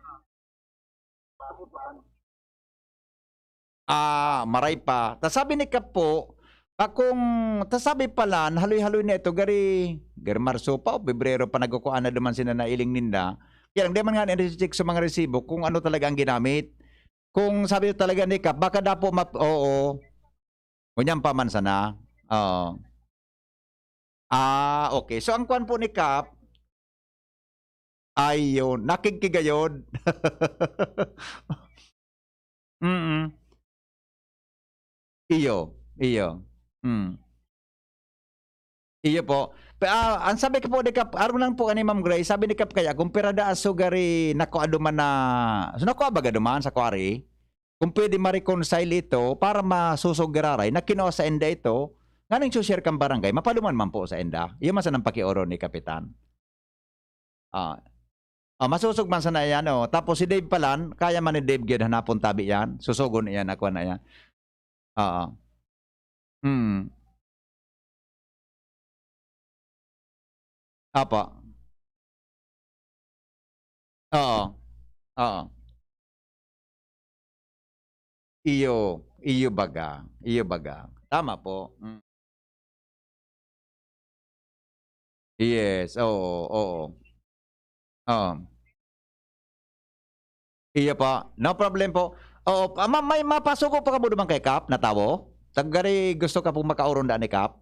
Ah, maray pa. Ta sabi ni Kap po, bakong, ta sabi pala, haloy-haloy na ito, gari, gari Marso pa o Pebrero pa nagkukuan na duman sina nailing ninda. Kaya lang, di man nga ni-check sa mga resibo kung ano talaga ang ginamit. Kung sabi talaga ni Kap, baka dapo map-, oo. Ngunyan pa man sana. Oo. Ah, okay. So, ang kwan po ni Kap, ayun, nakigkigayod. Mm. Iyo, iyo. Mm. Iyo po. Pa, ah, ang sabi ko po ni Kap, aro lang po ni Ma'am Grace, sabi ni Kap kaya, kung pirada aso gari, naku, aduman na, so, naku, abaga duman sa quarry, kung pwede ma-reconcile ito para masusog giraray na kinua sa enda ito, nganing share kan barangay, mapaduman man po sa enda. Iyo man sanang pakioro ni Kapitan. Ah. Ah, masosog man sana iyan, oh. Tapos si Dave palan, kaya man ni Dave gyud hanapon tabi yan. Susogon iyan, ako na yan. Oo. Mm. Apa. Oo. Oo. Iyo, iyo baga, iyo baga. Tama po. Mm. Yes, oo, oo. Oo. Iyo po, no problem po. Oo, pa ma may mapasugo pa kamo duman kay Kap na tawo? Tagari gusto ka pong makaoron daan ni Kap?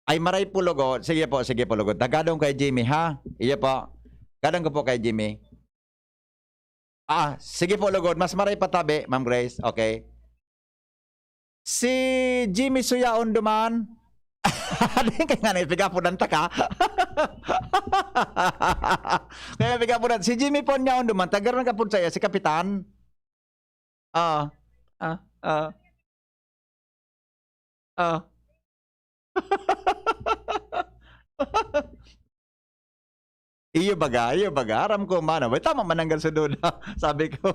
Ay, maray po lugod. Sige po, sige po lugod. Tagadong kay Jimmy, ha? Iyo po. Gadong ko po kay Jimmy. Ah, sige po, lugod. Mas maray pa tabi, Ma'am Grace. Okay. Si Jimmy Suyaon duman. Di kaya nga na ipigapunan ta ka. Kaya ipigapunan. Si Jimmy po niya on duman. Tagar ng kapod saya, si Kapitan. Ah, ah, ah. Ah. Iyo baga, iyo baga. Aram ko man, "Abay, tama man ang gansudo na," sabi ko.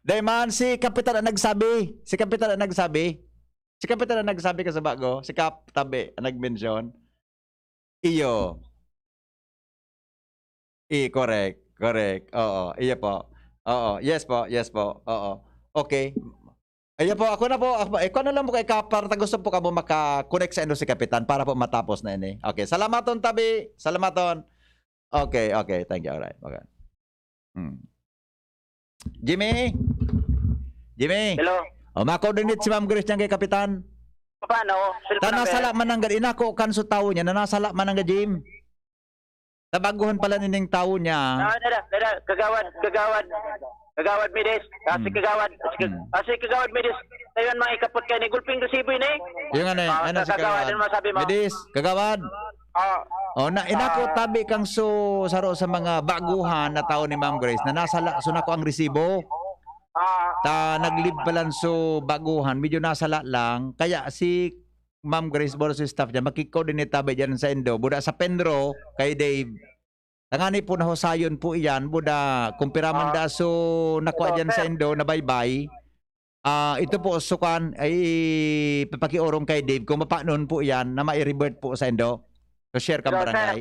Dai man, si Kapitan ang nagsabi. Si Kapitan ang nagsabi. Si Kapitan ang nagsabi ka sa bago. Si Kap, tabi, ang nag-mention. Iyo. I, correct, correct. Oo, iyo po. Oo, yes po, yes po. Oo. Okay. Ayan po, ako na po. Ako, eh, kung ano lang po kay Kap, para ta gusto po kamo maka-connect sa indo si Kapitan para po matapos na ini. Okay, salamaton tabi. Salamaton. Okay, okay. Thank you. Alright. Okay. Hmm. Jimmy? Jimmy? Hello. O, ma-coordinate si Ma'am Grace niyan kay Kapitan. Paano? Cellphone Ta number? Nasala man ang gad-, inako kan su tawo niya, na nasala man ang gad-, Jim. Tabaguhan pala nining tawo niya. Ah, dada, dada, kagawad, kagawad, kagawad Mides. Ah, si Hmm. kagawad, si kag-, Hmm. ah, si kagawad Mides. Tayo ang mga ikapot kayo ni Gulping Resibo yun eh. Yung ano eh, Ah, ano si kagawad, kagawad? Ano masabi mo? Mides, kagawad. Ah. Oh, na, inako Ah. tabi kang su-, saro sa mga baguhan na tawo ni Ma'am Grace na nasala, so nako ang resibo. Ah. Ta, naglib palan so baguhan, medyo nasala lang. Kaya si Ma'am Grace, boro si staff niya, makikoordinate tabi dyan sa indo. Buda sa Penro, kay Dave. Tangani po na husayon po iyan, buda, kung pira man Ah. da so nakuha Ito, dyan sa sir. indo, na baybay. Ah, ito po, sukan, ay, papakiorong kay Dave, kung mapanon po iyan, na mai-revert po sa indo. So, share kang Ito, sir. barangay.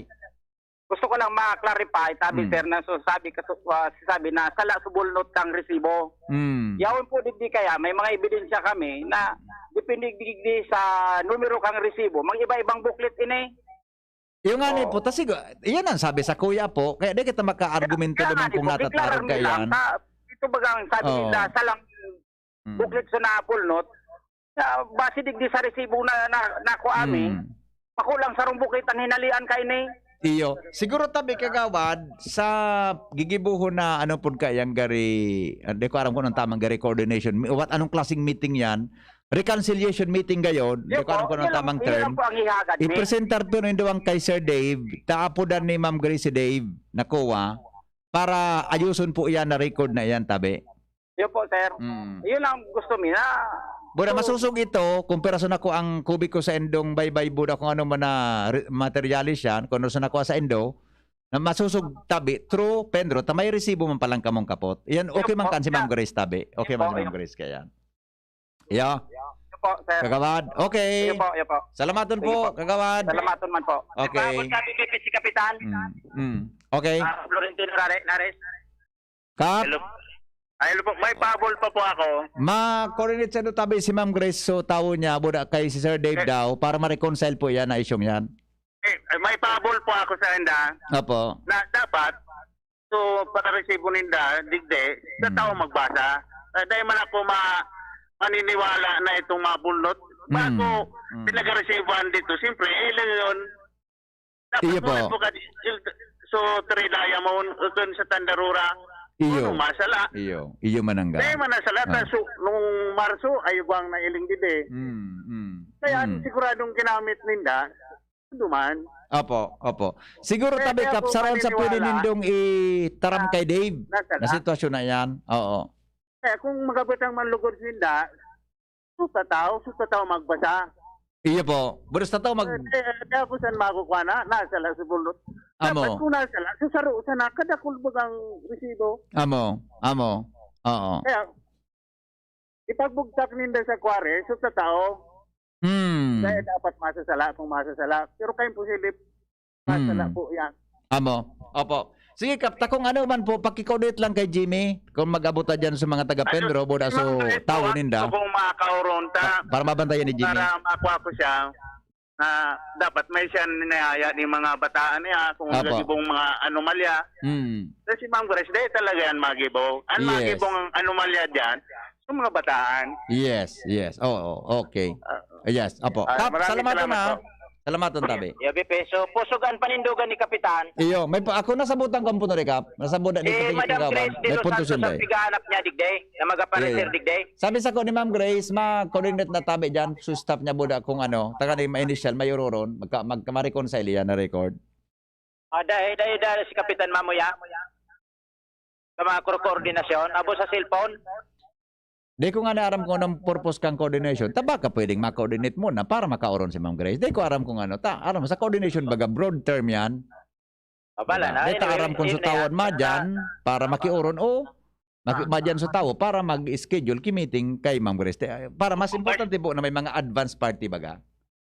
Gusto ko lang ma-clarify, tabi, Hmm. sir, na so sabi ka, ah, sabi na sala subulnot ang resibo. Hmm. Yaon po digdi kaya, may mga ebidensya kami na depende digdi sa numero kang resibo, mag-iba-ibang booklet ini. Yung nga ni Oo. po, ta sigo-, iyan ang sabi sa kuya po, kaya di kita maka-argumento Kaya naman nga, kung di ko, natataro declare ka nila iyan. Sa, ito bagang sabi Oo. nila, sa lang Hmm. booklet sa napulnot, sa base digdi sa resibo na, na, nakuha mi, Hmm. makulang sarong booklet ang hinalian kaini. Iyo. Siguro tabi kagawad, sa gigibuhon na ano pud kayang gari, ah, di ko aram kung anong tamang gari coordination. Mi-, what, anong klaseng meeting yan? Reconciliation meeting gayon, di Yun ko aram po, kung anong yun lang, tamang yun term. lang po ang ihagad ni. Ipresentar po nindo ang kay Sir Dave, taapodan ni Ma'am Grace si Dave, nakuha, para ayuson po iyan na record na iyan, tabi. Yun po, sir. Mm. Yun ang gusto mi na. Bura, So, masosog ito, kung piraso na ko ang kubiko sa indong baybay, buda, kung ano man na re-, materyales yan, kung ano sa nakuha sa indo, na masosog tabi, true, Pedro, ta may resibo man palang kamong kapot. Yan, okay Yun man po, kan si Ma'am sir. Grace tabi. Okay Yun man po, si Ma'am yun. Grace kaya. Yeah. Yun po, sir. Kagawad. Okay. Yun po, yun po. Salamaton Sige po, po. Kagawad. Salamaton man po. Okay. Bago sabi, P P C Kapitan. Mm, mm. Okay. Ah, Florentino Rare-, Nares. Kap? Hello. Ay, hello po. May pabol pa po ako. Ma-coordinate sa tabi si Ma'am Grace, so tawo niya, buda kay si Sir Dave Eh. daw, para ma-reconcile po yan na isyong yan. Eh, may pabol po ako sa enda. Opo. Na dapat, so, para resibo ninda, digdi, sa Hmm. tao magbasa. Eh, dahil man ako ma-, maniniwala na itong mga bulnot. Hmm. Bago Hmm. pinagaresibuhan dito, siyempre, eh, lang yun. Dapat Iyo po. muna po ka-, so, three diamond, dun sa Tandarura. Iyo. Ano, masala? Iyo. Iyo manangga. Dahil man nasala, Ah. ta, so, nung Marso, ayugang nailing didi. Mm, mm. Kaya Mm. siguradong ginamit ninda, duman. Opo, opo. Siguro Kaya tabi, kaya Kap, po sa ron sa pwede maniniwala nindong itaram na kay Dave nasala. na sitwasyon na yan. Oo. Kaya kung magabot ang manlugod ninda, so tataw, so tataw magbasa. Iya po. Buros tataw mag- Eh, eh, kaya kung saan makukuha na, nasa lang sa bulot. Amo. Dapat kung nasa lang, so saro sana, kadakul bagang resibo. Amo, amo. Oo. Kaya, ipagbugtak ninda sa kware, so tataw. Hmm. Kaya dapat masasala kung masasala. Pero kaya imposible, masasala Hmm. po yan. Amo. Opo. Sige, Kap, ta kung ano man po, pakikoordinate lang kay Jimmy kung mag-abot na dyan sa mga taga Ano, Penro, buda, so, Ma'am Grace, tawo po, ninda. Kung makakaoron ta, Pa-, para mabantayan ni Jimmy. Para makuha ko siya, na dapat may siya ninayaya ni mga bataan niya, kung Apo. lagi pong mga anomalya. Mm. Kasi Ma'am Grace, dahil talaga yan magibo. Ang Yes. magibong anomalya dyan, yung mga bataan. Yes, yes. Oo, okay. Ah. Yes, apo. Ah, Kap, maraming salamaton salamat na. po. Salamaton, tabi. Yeah, B P. So, pusog ang panindugan ni Kapitan. Iyo, may pa, ako nasabutan ko ang puno ni Kap. Nasabutan ni Si Kapitan Madam Kagawad. Grace de May Los punto Santos siya, ang eh. pigahanap niya, digdi. Na mag-aparecer, Yeah, yeah. digdi. Sabi sa ko ni Ma'am Grace, ma-coordinate na tabi dyan. So, staff niya buda kung ano. Taga ni ma-initial, may ururon. Magka, magka, ma-reconcile yan na record. Ah, dahil, dahil, dahil si Kapitan Mamuya. Sa mga ko-, koordinasyon, abo sa cellphone. Di ko nga naaram kung anong purpose kang coordination. Ta baka pwedeng ma-coordinate muna para makaoron si Ma'am Grace. Di ko aram kung ano. Ta, aram mo, sa coordination, baga, broad term yan. Abala Diba? na, Di ta anyway, aram kung yun sa na tawon yan. ma dyan, para makiuron o maki-, Ah. ma dyan sa tawo para mag-schedule ki meeting kay Ma'am Grace. Te-, para mas importante po na may mga advance party, baga.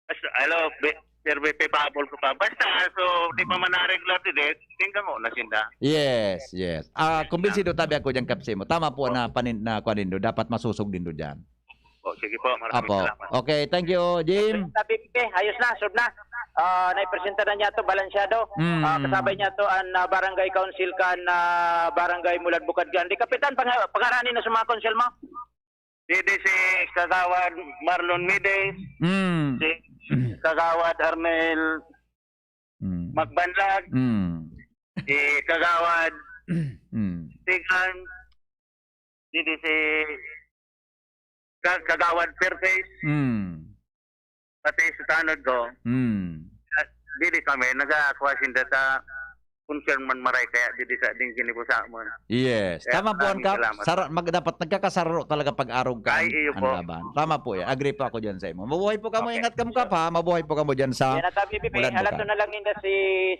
Basta, hello, Be-, Sir B P, pahabol ko pa. Basta, so, di pa man na-regular today, tingnan mo, nasinda. Yes, yes. Ah, kumbinsido tabi ako dyan, Kapsimo. Tama po Oh. na panin-, na kuwan nindo. Dapat masusog nindo dyan. Oh, sige po, maraming Apo. salamat. Okay, thank you, Jim. Sabi, Pe, ayos na, sud na. Ah, naipresenta na niya to, balansyado. Mm. Ah, kasabay niya to ang, ah, barangay council kan, ah, barangay Mulad Bukadgan. Di, Kapitan, pang-, pangarani na sa mga council mo? Didi si Kagawad Marlon Mides, Mm. si Kagawad Arnel Mm. Magbanlag, Mm. Si Kagawad, Mm. Tigan, didi si Ka-, Kagawad Pertes, Mm. pati sa tanod ko, Mm. ah, didi kami, nag-aakuha sinda sa concern man maray kaya didi sa ding kinibusa mo. Yes. Kaya Tama po, maraming Angkap. salamat. Sara-, mag-, dapat nagkakasararo talaga pag arog ka Ay, ang, iyo ang po. laban. Tama po yan. Agree po ako dyan sa imo. Mabuhay po kamo. Okay. Ingat kamo, Kap, ha? Mabuhay po kamo dyan sa Yan ang sabi, Pipi. Bulan Alam Bukal. Ko na lang ninda si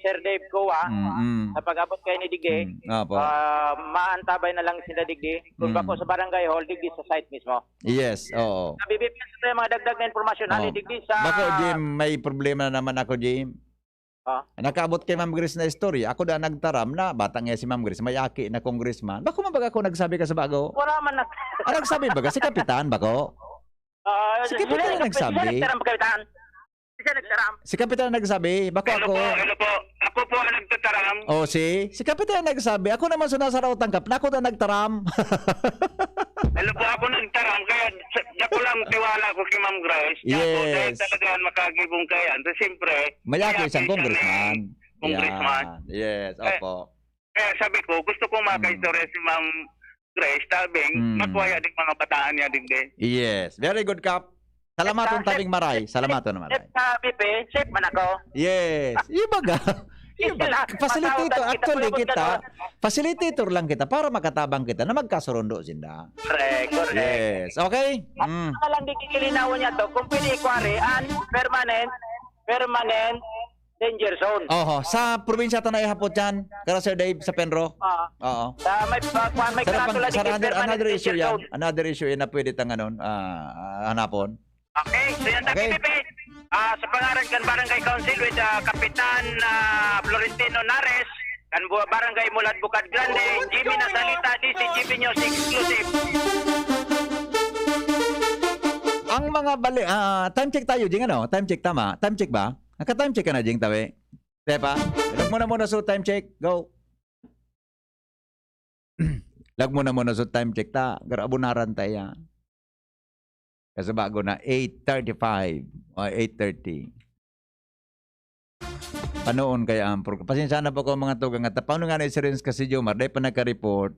Sir Dave Coa. Mm-mm. Sa pag-abot kay ni Digdi, Mm. Opo. ah, maantabay na lang sila digdi. Kung Mm. bako sa barangay hall, digdi sa site mismo. Yes, oo. Sabi, Pipi, sa mga dagdag na impormasyon, Oo. ali digdi sa Bako, Jim, may problema na naman ako, Jim. Ah? Nakaabot kay Ma'am Grace na istorya. Ako da nagtaram na, batang niya si Ma'am Grace, may aki na congressman. Bako man baga ako nagsabi ka sa bago? Wala man nag- Ah, nagsabi baga? Si Kapitan, bako? Ah, Si Kapitan sila ang nag-, nagsabi. sila nagtaram, Kapitan. Sila nagtaram. Si Kapitan ang nagsabi, bako Hello ako. po, hello po. Ako po ang nagtataram. Oh, si? Si Kapitan ang nagsabi. Ako naman sunasaraw tangkap na ako na nagtaram. Hello po, ako nagtaram. Kaya sa, dako lang tiwala ko kay Ma'am Grace. Kaya po, dahil Yes. talaga makagibong kaya. So, siyempre, May kaya ako isang ako isang congressman. congressman. Yan. Yes, Eh, opo. Kaya sabi ko, gusto ko makaistorya Mm. si Ma'am Grace, tabing, Mm. makuha ya ding mga bataan niya, digdi. Yes. Very good, Kap. Salamaton Sa tabing maray. Salamaton na maray. Sa P P, safe man ako. Yes. Ibaga. Ibaga. Sila, Facilitator. matao ka, Actually, kita kita, po yung facilitator lang kita para makatabang kita na magkasurundo sinda. Correct, correct. Yes. Okay? Mm. Ang lang di kikilinawon niya to, kung pwede ikwari, an permanent, permanent danger zone. Oho. Sa probinsya ta naihapot yan, kaya Sir Dave, sa Penro. Ah. Oo. Sa may, pa, pa, may Sarap ang, karatula di sa another, permanent another issue danger yan. zone. Another issue yan na pwede tang, ano, ah, hanapon. Okay, so yan, Okay. Taki Pipi. Ah, sa pangaran kan Barangay Council with, ah, Kapitan, ah, Florentino Nares, kan Bu-, Barangay Mulad Bukad Grande, Jimmy Nasalita, D C G B News Exclusive. Ang mga bali-, ah, time check tayo, Jing, ano? Time check, tama? Time check ba? Naka-time check ka na, Jing, tabi? Tepa? Lag mo na muna sa time check. Go. Lag mo na muna sa time check ta. Garabunaran tayo, ah. Kasi bago na, eight thirty-five o eight thirty. Panoon kaya ang program. Pasensya na po ko, mga tugang. At paano nga na si Renz kasi Jomar? Dahil pa nagka-report.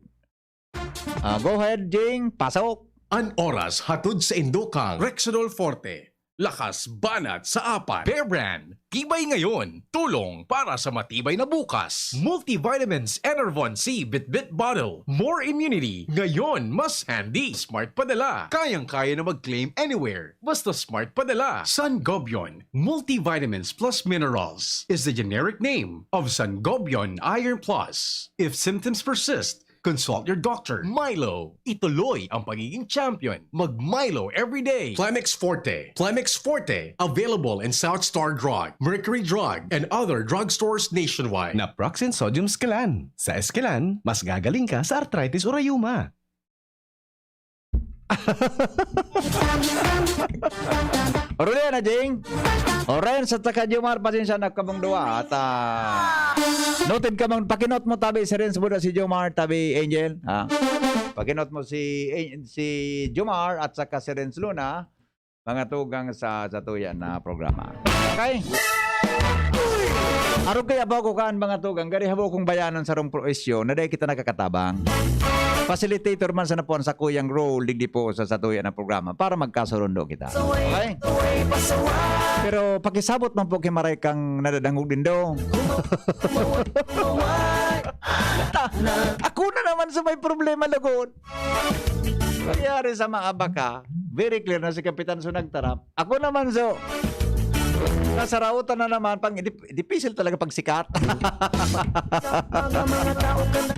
Ah, go ahead, Jing. Pasok. An oras hatod sa Indokang Rexidol Forte. Lakas banat sa apat. Bear Brand. Tibay ngayon. Tulong para sa matibay na bukas. Multivitamins Enervon C Bitbit Bottle. More immunity. Ngayon, mas handy. Smart padala. Kayang-kaya na mag-claim anywhere. Basta smart padala. Sangobion. Multivitamins plus minerals is the generic name of Sangobion Iron Plus. If symptoms persist, consult your doctor. Milo, ituloy ang pagiging champion. Mag Milo every day. Plemex Forte. Plemex Forte, available in South Star Drug, Mercury Drug, and other drugstores nationwide. Naproxen Sodium Esquilan. Sa Esquilan, mas gagaling ka sa arthritis o rayuma. Oruli na, Jing. O, Renz at saka Jomar, pasensya na kamong duwa. At, ah, noted kamong, pakinot mo tabi si Renz Buda, si Jomar tabi, Angel, ha? Pakinot mo si, si Jomar at saka si Renz Luna, mga tugang sa, sa tuya na programa. Okay? Arog kaya ba ko kaan, mga tugang? Gari habo kong bayanan sa rong pro isyu na dahil kita nakakatabang. Facilitator man sa napuan sa kuyang role, digdi po sa, sa tuya na programa para magkasurundo kita. Okay? Pero pakisabot man po kay maray kang nadadangog dindo. Ta-, ako na naman sa may problema, lugod. Nangyari sa mga baka, very clear na si Kapitan So nagtarap. Ako naman, so, nasarautan na naman, pang, dip-, dipisil talaga pag sikat.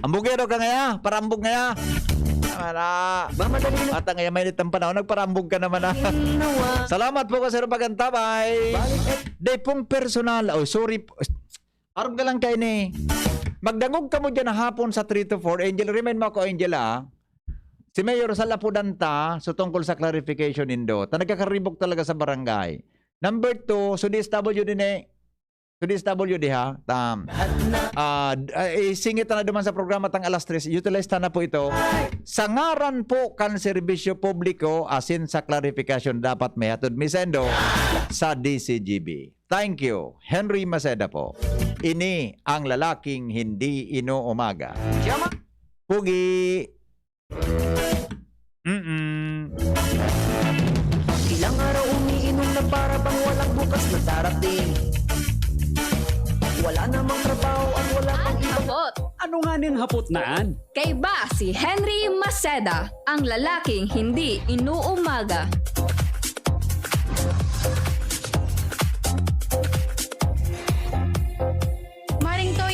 Ambugero ka ngaya, para ambog ngaya. Wala. Ata ngaya mainit ang panahon, nagparambog ka naman, ah. Salamat po, Sir Pagantabay. Di pong personal. Oh, sorry po. Arog na lang kayo ni. Magdangog kamo dyan hapon sa three to four. Angel, remind mo ako, Angel, ah. Si Mayor, sa lapudan ta, so tungkol sa clarification nindo, ta nagkakaribok talaga sa barangay. Number two, so D S W din eh. So D S W di ha, tam. Ah, d-, ah, isingit na duman sa programa tang alas tres, utilize ta na po ito. Sa ngaran po kan serbisyo publiko, asin sa clarification dapat may hatod mi sendo sa D C G B. Thank you, Henry Maceda po. Ini ang lalaking hindi inuumaga. Pugi! Mm-mm. Ilang araw umiinom na para bang walang bukas na darating. Wala namang trabaho at wala pang Ang ibang hapot. Ano nga ning hapot naan? Kaiba si Henry Maceda, ang lalaking hindi inuumaga.